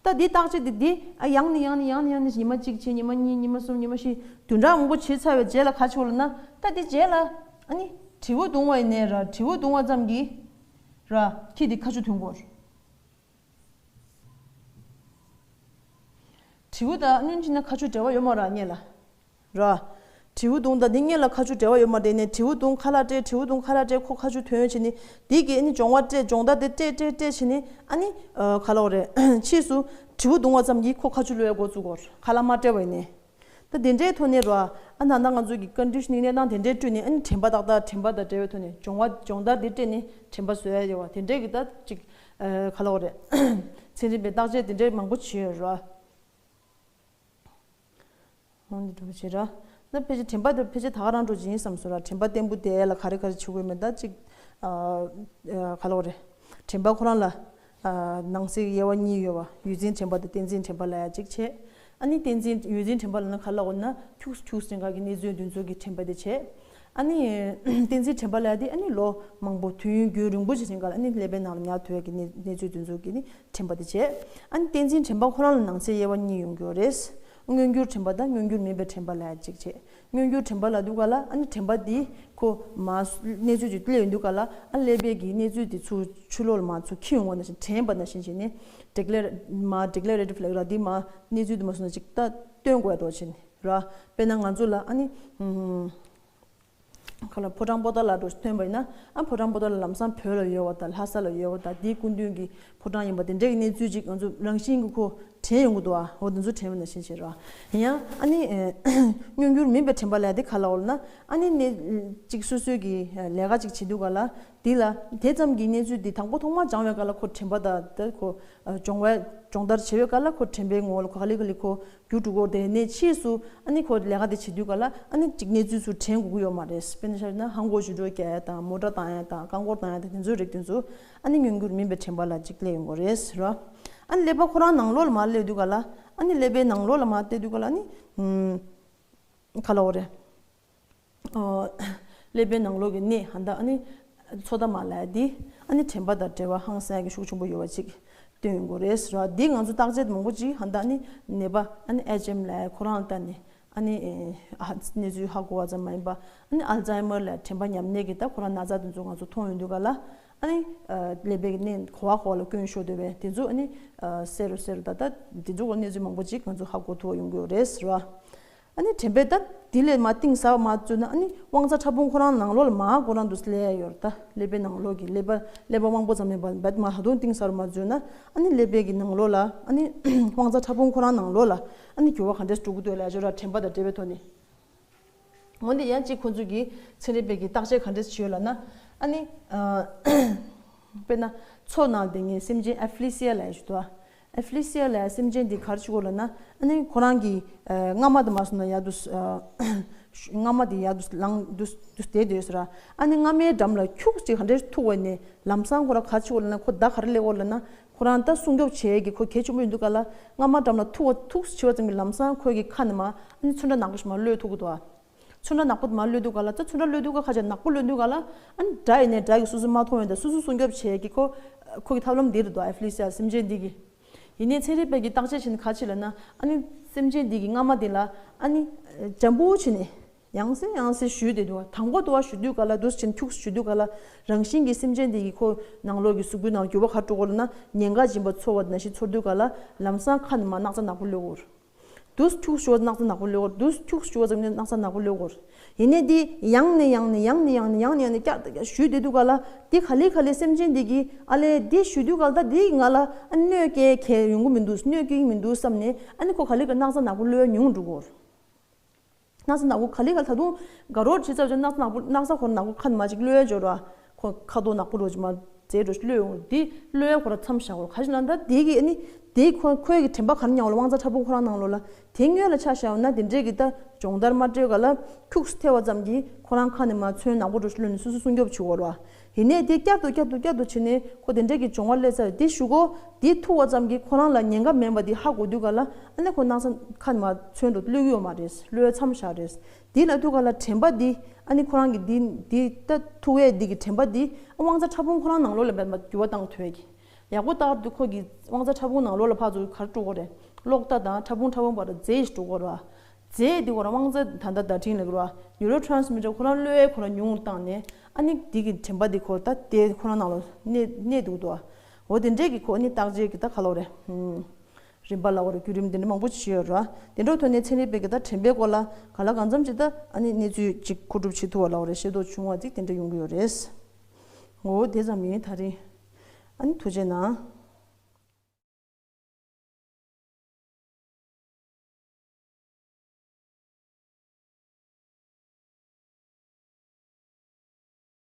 ད་འདི་བརྟག་དཔྱད་འདི་འདི་ཨ་ཡང་ནས་ཡང་ནས་ཡང་ནས་ཡང་ནས་ཉི་མ་གཅིག་བྱས་ཉི་མ་གཉིས་ཉི་མ་གསུམ་ཉི་མ་བཞི་བདུན་ཕྲག་མང་པོ་བྱས་ཚར་བའི་རྗེས་ལ་ག་བྱེད་དགོས་ལབ་ན། ད་འདི་རྗེས་ལ་ཨ་ནི་དྲིལ་བུ་བརྡུངས་པ་ཡིན་ནའི་ར་དྲིལ་བུ་བརྡུངས་པ་ཙམ་གྱིས་ར་ཁྱི་འདི་ཁ་ཆུ་འཐུང་གོ། དྲིལ་བུ་དང་སྔོན་ཕྱིན་ན་ཁ་ཆུ་འབྲེལ་བ་ཡོད་མ་རེད་སྙེ་ལ། ར། དྲིལ་བུ་བརྡུངས་དང་འདི་སྔོན་ལ་ཁ་ཆུ་འབྲེལ་བ་ཡོད་མ་རེད་ནས་དྲིལ་བུ་བརྡུངས་ཁ་ལག་སྤྲད་དྲིལ་བུ་བརྡུངས་ཁ་ལག་སྤྲད་ཁོ་ཁ་ཆུ་ཐོན་བྱས་ནས་འདི་གི་ཨ་ནི་སྦྱོང་བ་སྤྲད་སྦྱོང་བརྡར་དེ་སྤྲད་སྤྲད་སྤྲད་བྱས་ནས་ཨ་ནི་ཨ་ག་ལབ་དགོས་རེད་ཕྱིས་སུ་དྲིལ་བུ་བརྡུངས་པ་ཙམ་གྱིས་ཁོ་ཁ་ཆུ་གློད་ཡ་འགོ་བཙུགས་དགོས་ཁ་ལག་མ་སྤྲད་པ་ཡིན་ནས། ད་དེ་འདྲའི་ཐོག་ནས་ར་ཨ་ད་ལྟ་ང་ཚོ་གི་ཀོན་ཌི་ཤ་ནིང་གནས་སྟངས་དེ་འདྲའི་བསྐྲུན་ནས་ཨ་ནི་དྲན་པ་ཏག་ཏག་དྲན་པ་དང་འབྲེལ་བའི་ཐོག་ནས་སྦྱོང་བ་སྦྱོང་བརྡར་དེ་སྤྲད་ནས་དྲན་པ་བཟོ་ཡ་ཡོད་བ་དེ་འདྲའི་གི་ད་ཅིག་ཨ་ག་ལབ་དགོས་རེད་ཚན་རིག་པའི་བརྟག་དཔྱད་དེ་འདྲའི་མང་པོ་བྱས་ཡོད་ར། འོ་འདི་འདྲ་པོ་བྱེད་ར། ད་ཕལ་ཆེར་དྲན་པ་དེ་ཕལ་ཆེར་ད་ག་རང་འགྲོ་ཅིག་ཡིན་བསམ་སོང་ར། དྲན་པ་བརྟན་པོ་དེ་ལ་ག་རེ་ག་རེ་བྱེད་དགོས་མེད་ད་ཅིག་ཨ་ཨ་ག་ལབ་དགོས་རེད། དྲན་པ་ཁོ་རང་ལ་ཨ་ནང་གསེས་དབྱེ་བ་གཉིས་ཡོད་པ་ཡུལ་འཛིན་དྲན་པ་དང་གཏན་འཛིན་དྲན་པ་ལབ་ཡ་ཅིག་བྱས། ཨ་ནི་གཏན་འཛིན་ཡུལ་འཛིན་དྲན་པ་ལབ་ན་ག་ལབ་དགོས་ན་ཁྱུག་ཁྱུག་ཅན་ག་གི་གནས་ཚུལ་འདི་ཚོ་གི་དྲན་པ་དེ་བྱས། ཨ་ནི་གཏན་ཚིགས་དྲན་པ་ལབ་ཡ་དེ་ཨ་ནི་ལོ་མང་པོ་དུས་ཡུན་རྒྱུན་རིང་པོ་ཞིག་རིང་ག་ལ་ཨ་ནི་ཀླད་པའི་ནང་ལ་ཉར་ཐུབ་ཡ་གི་གནས་གནས་ཚུལ་དེ་ཚོ་གི་ནི་དྲན་པ་དེ་བྱས། ཨ་ནི་གཏན་ཚིགས་དྲན་པ་ཁོ་རང་ལ་ནང་གསེས་དབྱེ་བ་གཉིས་ཡོང་གི་ཡོད་རེད། མངོན་གྱུར་དྲན་པ་དང་མངོན་གྱུར་མིན་པའི་དྲན་པ་ལབ་ཡ་གཅིག་བྱས། མངོན་གྱུར་དྲན་པ་ལབ་དུས་ག་ལ་ཨ་ནི་དྲན་པ་འདི་ཁོ་མར་གནས་ཚུལ་ཅིག་སླེབས་ཡོང་དུས་ག་ལ་ཨ་ཀླད་པའི་གི་གནས་ཚུལ་དེ་ཚུར་ཕྱི་ལོགས་ལ་མར་ཚུར་འཁྱེར་ཡོང་བ་ནང་བཞིན། དྲན་པ་ནང་བཞིན་བྱས་ནས་ཌི་ཀི་ལེ་མར་ཌི་ཀི་ལེ་རེ་ཊིབ་ལབ་ཀྱི་ར། འདི་མར་གནས་ཚུལ་དེ་མར་སོང་ན་ཅིག་ད་སྟོན་དགོས་ཡ་འདྲ་བྱས་ནས་ར། དཔེར་ན་ང་ཚོ་ལ་ཨ་ནི་ཨུམ། ག་ལ་ཕོ་བྲང་པོ་ཏཱ་ལ་འགྲོ་ཐོན་པ་ཡིན་ན། ཨ་ཕོ་བྲང་པོ་ཏཱ་ལ་ལམ་སང་བོད་ལ་ཡོད་པ་དང་ལྷ་ས་ལ་ཡོད་པ་དང་དེའི་སྐུ་མདུན་གྱི་ཕོ་བྲང་ཡིན་པ་དེ་འདྲའི་གནས་ཚུལ་ཅིག་ང་ཚོ་རང་བཞིན་གྱིས་ཁོ་དྲན་ཡོང་གི་འདུག་ཨ། འོ་དེ་ཚོ་དྲན་པ་ནང་བཞིན་བྱེད་རོགས། ཡང་ཨ་ནི་མངོན་གྱུར་མིན་པའི་དྲན་པ་ལབ་དེ་ག་ལ་འོ་ལབ་ན། ཨ་ནི་ནི་ཅིག་སོ་སོའི་གི་ལས་ཀ་ཅིག་བྱེད་དུས་ག་ལ་དེ་ལ་དེ་ཙམ་གྱི་གནས་ཚུལ་དེ་དང་པོ་ཐོག་མར་སྦྱང་བའི་ག་ལ་ཁོ་དྲན་པ་དང་དེ་ཁོ་སྦྱོང་བའི་སྦྱོང་བརྡར་བྱེད་པའི་ག་ལ་ཁོ་དྲན་པའི་ངོ་བོ་ལ་ཁོ་ག་ལེ་ག་ལེ་ཁོ་རྒྱུ་འགྲོ་གི་ཡོད་རེད། དེ་ནས་ཕྱིས་སུ་ཨ་ནི་ཁོ་ལས་ཀ་དེ་བྱེད་དུས་ག་ལ་ཨ་ནི་ཅིག་གནས་ཚུལ་ཚུར་དྲན་དགོས་ཀྱི་ཡོད་མ་རེད། དཔེར་ན་ཆ་བཞག་ན་ཧང་གོ་ཞུ་འགྲོ་རྒྱག་ཡ་དང་མོ་ཊ་བཏང་ཡ་དང་རྐང་འཁོར་བཏང་ཡ་དང་དེ་ཚོའི་རིགས་དེ་ཚོ་ཨ་ནི་མངོན་གྱུར་མིན་པའི་དྲན་པ་ལ་ཅིག་སླེབས་ཡོང་གི་རེད་ཟེར་བ། ཨ་ནི་ཀླད་པ་ཁོ་རང་ནང་ལོགས་ལ་མར་སླེབས་དུས་ག་ལ་ཨ་ནི་ཀླད་པའི་ནང་ལོགས་ལ་མར་སླེབས་དུས་ག་ལ་ཨ་ནི་ཨུམ། ག་ལ་འོ་རེད། ཀླད་པའི་ནང་ལོགས་ཀྱི་གནས་ཧ་ད་ཨ་ནི་ཚོད་ལྟ་མ་ལབ་ཡ་འདི་ཨ་ནི་དྲན་པ་དང་འབྲེལ་བ་ཧང་སང་གི་ཤུགས་ཆེན་པོ་ཡོད་པ་ཅིག་སྟོན་ཡོང་གི་རེད་ཟེར་བ། འདི་ང་ཚོ་བརྟག་དཔྱད་མང་པོ་ཅིག་ཧ་ད་ཨ་ནི་ནད་པ་ཨ་ནི་ཨེཆ་ཨེམ་ལབ་ཡ་ཁོ་རང་ལ་ལྟ་ནས་ཨ་ནི་ཨ་གནས་ཚུལ་ཧ་གོ་བ་ཙམ་མ་ཡིན་པ་ཨ་ནི་ཨལ་ཛའི་མར་ལབ་ཡ་དྲན་པ་ཉམས་ནད་ཀྱི་ད་ཁོ་རང་ན་ཚ་དེ་ཚོ་ང་ཚོ་མཐོང་ཡོང་དུས་ག་ལ་ཨ་ནི་ཀླད་པའི་གནས་ག་བ་ག་བ་ལ་སྐྱོན་ཤོར་འདུག་པས་དེ་ཚོ་ཨ་ནི་གསལ་རུ་གསལ་རུ་ད་ད་དེ་ཚོ་གི་གནས་ཚུལ་མང་པོ་ཅིག་ང་ཚོ་ཧ་གོ་ཐུབ་པ་ཡོང་གི་ཡོད་རེད་ཟེར་བ། ཨ་ནི་དྲན་པས་ད་དེ་ལས་མར་གཏིང་ཟབ་མར་བཙུད་ན་ཨ་ནི་དབང་རྩ་ཕྲ་ཕུང་ཁོ་རང་ནང་ལོགས་ལ་མར་ཁོ་རང་དུ་སླེབས་ཡ་ཡོད་རེད། ད་ཀླད་པའི་ནང་ལོགས་ཀྱི་ཀླད་པ་ཀླད་པ་དབང་པོ་ཙམ་མིན་པ་བད་མར་ད་དུང་གཏིང་ཟབ་མར་བཙུད་ན་ཨ་ནི་ཀླད་པའི་གི་ནང་ལོགས་ལ་ཨ་ནི་དབང་རྩ་ཕྲ་ཕུང་ཁོ་རང་ནང་ལོགས་ལ་ཨ་ནི་འགྱུར་བ་ག་འདྲས་འགྲོ་གི་འདུག་ལབ་ཡ་ཅིག་ཡོད་ར། དྲན་པ་དང་འབྲེལ་བའི་ཐོག་ནས། འོན་ཏེ་ཡང་གཅིག་ཁོང་ཚོས་ཀྱི་ཚན་རིག་པས་ཀྱི་བརྟག་དཔྱད་ག་འདྲས་བྱས་ཡོད་ལབ་ན། ཨ་ནི་ཨ་དཔེར་ན་མཚོ་ནང་དེ་ངའི་སེམས་ཅན་ཨེ་ཕི་ལི་སི་ཡ་ལབ་ཡ་ཞིག་འདུག་ཨ། ཨེ་ཕི་ལི་སི་ཡ་ལབ་ཡ་སེམས་ཅན་འདི་ག་རེ་བྱེད་ཀྱི་ཡོད་ལབ་ན། ཨ་ནི་ཁོ་རང་གི་ཨ་རྔ་མ་དེ་མར་སོང་ན་ཡར་དུ་ཨ་རྔ་མ་དེ་ཡར་དུ་ལངས་དུ་དུ་བསྡད་དུས་ཟེར་ར། ཨ་ནི་རྔ་མའི་འགྲམ་ལ་ཁྱུག་ཅིག་ག་འདྲས་ཐུག་པ་ནས་ལམ་སང་ཁོ་རང་ག་རེ་བྱེད་ཀྱི་ཡོད་ལབ་ན། ཁོ་མདའ་ག་རེ་སླེབས་ཀྱི་ཡོད་ལབ་ན། ཁོ་རང་ད་སྲུང་སྐྱོབ་བྱེད་ཀྱི་ཁོ་གལ་ཆེན་པོ་ཡིན་དུས་ག་ལ་རྔ་མ་འགྲམ་ལ་ཐུག་པ་ཐུག་བྱས་པ་ཙམ་གྱིས་ལམ་སང་ཁོའི་གི་ཁ་ནས་མར་ཨ་ནི་ཚོན་ཁྲ་ནག་པོ་ཞིག་མར་གློད་ཐུབ་ཀྱི་འདུག་ཨ། ཚོན་ཁྲ་ནག་པོ་དེ་མར་གློད་དུས་ག་ལ་ད་ཚོན་ཁྲ་གློད་དུས་ག་ཁ་ཆེ་ནག་པོ་གློད་དུས་ག་ལ་ཨ་ནི་དགྲ་ཡིན་ནའི་དགྲ་གིས་སོ་སོ་མ་མཐོང་བའི་ད་སོ་སོ་སྲུང་སྐྱོབ་བྱེད་ཀྱི་ཁོ་ཁོ་གི་ཐབས་ལམ་འདི་རེད་འདུག་ཨ། ཨེ་ཕི་ལི་སི་ཡ་སེམས་ཅན་འདི་གི། ཡིན་ནའི་ཚན་རིག་པས་ཀྱི་བརྟག་དཔྱད་བྱས་ནས་ག་ཅི་ལབ་ན། ཨ་ནི་སེམས་ཅན་འདི་གི་རྔ་མ་འདི་ལ་ཨ་ནི་འཇམ་པོ་བྱས་ནས་ཡང་སེ་ཡང་སེ་གཞུས་བསྡད་འདུག་ཨ། དང་པོ་དུ་བ་གཞུ་དུས་ག་ལ་འདུག་སེ་བྱས་ནས་ཁྱུག་སེ་གཞུ་དུས་ག་ལ་རང་བཞིན་གྱིས་སེམས་ཅན་འདི་གི་ཁོ་ནང་ལོགས་ཀྱི་གཟུགས་པོའི་ནང་འགྱུར་བ་ག་རེ་འགྲོ་གི་ཡོད་ལབ་ན། ཉེན་ཁ་སྦྱིན་པ་ཚོར་བ་ནང་བཞིན་ཚོར་དུས་ག་ལ་ལམ་སང་ཁ་ནས་མར་སྣག་ཚ་ནག་པོ་གློད་ཀྱི་ཡོད་རེད། འདུག་སེ་ཁྱུག་སེ་གཞུ་བ་སྣག་ཚ་ནག་པོ་གློད་ཀྱི་ཡོད་རེད། འདུག་སེ་ཁྱུག་སེ་གཞུ་བ་ཙམ་ནས་སྣག་ཚ་ནག་པོ་གློད་ཀྱི་ཡོད་རེད། ཡིན་ནའི་འདི་ཡང་ནས་ཡང་ནས་ཡང་ནས་ཡང་ནས་ཡང་ནས་ཡང་ནས་བསྐྱར་དུ་བསྐྱར་གཞུས་བསྡད་དུས་ག་ལ་འདི་ག་ལེ་ག་ལེ་སེམས་ཅན་འདི་གིས་ཨ་ལས་འདི་གཞུས་དུས་ག་ལ་ད་འདི་ང་ལ་ཨ་གནོད་སྐྱེལ་གལ་ཡོང་གི་མི་འདུག་གནོད་སྐྱེལ་གྱི་མི་འདུག་བསམ་ནས་ཨ་ནི་ཁོ་ག་ལེ་ག་སྣག་ཚ་ནག་པོ་གློད་ཡ་ཉུང་འགྲོ་གི་ཡོད་རེད། སྣག་ཚ་ནག་པོ་ག་ལེ་ག་ལེ་ད་དུང་དགའ་རོགས་བྱེད་ཚར་བྱས་སྣག་ཚ་ནག་པོ་སྣག་ཚ་ཁོ་ནག་པོ་ཁ་ནས་མར་ཅིག་གློད་ཡ་འབྱོར་བ། ཁོ་ཁ་དོག་ནག་པོ་རོ་ཅིག་མར་རྫས་འགྲོ་ཞིག་གློད་ཡོང་། འདི་གློད་ཡ་ཁོ་རང་མཚམས་བཞག་དགོས། ག་ཅི་ལབ་ན་ད་འདི་གི་ཨ་ནི་འདི་ཁོ་ཁོའི་གི་དྲན་པ་ག་རེ་ཉར་ཡོད་ལབ་ན་དབང་རྩ་ཕྲ་ཕུང་ཁོ་རང་ནང་ལོགས་ལ། དེ་སྔོན་ལ་ཆ་བཞག་ཡོད་ན་དེ་འདྲས་ཀྱི་ད་སྦྱོང་བརྡར་མ་སྤྲད་ག་ལ་ཁྱུག་སེ་ཐེབས་པ་ཙམ་གྱིས་ཁོ་རང་ཁ་ནས་མར་ཚོན་ནག་པོ་འགྲོ་ཞིག་གློད་ནས་སོ་སོ་སྲུང་སྐྱོབ་བྱེད་དགོས་རེད་བ། ཡིན་ནའི་དེ་བསྐྱར་དུ་བསྐྱར་དུ་བསྐྱར་དུ་བྱས་ནས་ཁོ་དེ་འདྲས་ཀྱི་སྦྱོང་བ་སླེབས་ཚར། དེ་གཞུ་གོ་དེ་ཐུག་པ་ཙམ་གྱིས་ཁོ་རང་ལ་ཉེན་ཁ་མེད་པ་དེ་ཧ་གོ་དུས་ག་ལ་ཨ་ནི་ཁོ་སྣག་ཚ་ཁ་ནས་མར་ཚོན་འགྲོ་གློད་ཀྱི་ཡོད་མ་རེད། གློད་ཡ་མཚམས་བཞག་རེད། དེ་ལབ་དུས་ག་ལ་དྲན་པ་འདི་ཨ་ནི་ཁོ་རང་གི་འདི་འདི་ད་ཐུག་ཡས་འདི་གི་དྲན་པ་འདི་ཨ་དབང་རྩ་ཕྲ་ཕུང་ཁོ་རང་ནང་ལོགས་ལ་འབད་མ་འགྱུར་བ་བཏང་ཐུབ་ཡས་ཀྱི། ཡག་པོ་བལྟ་དུས་ཁོ་གི་དབང་རྩ་ཕྲ་ཕུང་ནང་ལོགས་ལ་ཕར་ཚུར་ག་རེ་འགྲོ་གི་རེད། གློག་བརྡ་དང་ཕྲ་ཕུང་ཕྲ་ཕུང་བར་དུ་རྫས་ཤིག་འགྲོ་གི་རེད་བ། རྫས་འདི་ཁོ་རང་དབང་རྩ་ད་ལྟ་བརྡ་འཕྲིན་ལབ་ཀྱི་རེད་བ། ནིའུ་རོ་ཊི་རན་སི་མི་ཊར་ཁོ་རང་གློད་ཡས་ཁོ་རང་ཉུང་བཏང་ནས་ཨ་ནི་འདི་གི་དྲན་པ་འདི་ཁོ་ད་དེ་ཁོ་རང་ནང་ལ་གནས་གནས་འདུག་འདུག་བ། འོ་དེ་འདྲས་ཀྱི་ཁོ་ཨ་ནི་བརྟག་དཔྱད་ཀྱི་ད་ག་ལབ་རེད། རིམ་པ་ལབ་དགོས་རེད། བརྒྱུད་རིམ་དེ་འདྲ་མང་པོ་ཞིག་ཡོད་རེད། དེ་འདྲའི་ཐོག་ནས་ཚན་རིག་པས་ཀྱི་ད་དྲན་པའི་སྐོར་ལ་གང་ལ་གང་འཚམ་ཅིག་ད་ཨ་ནི་གནས་ཚུལ་ཅིག་མཁོ་སྒྲུབ་བྱེད་ཐུབ་པ་ལབ་དགོས་རེད། ཤེས་རྟོགས་བྱུང་བ་ཅིག་དེ་འདྲ་ཡོང་གི་ཡོད་རེད། འོ་དེ་ཙམ་ཡིན་ད་རིང་། ཨ་ནི་ཐུགས་རྗེ་གནང་།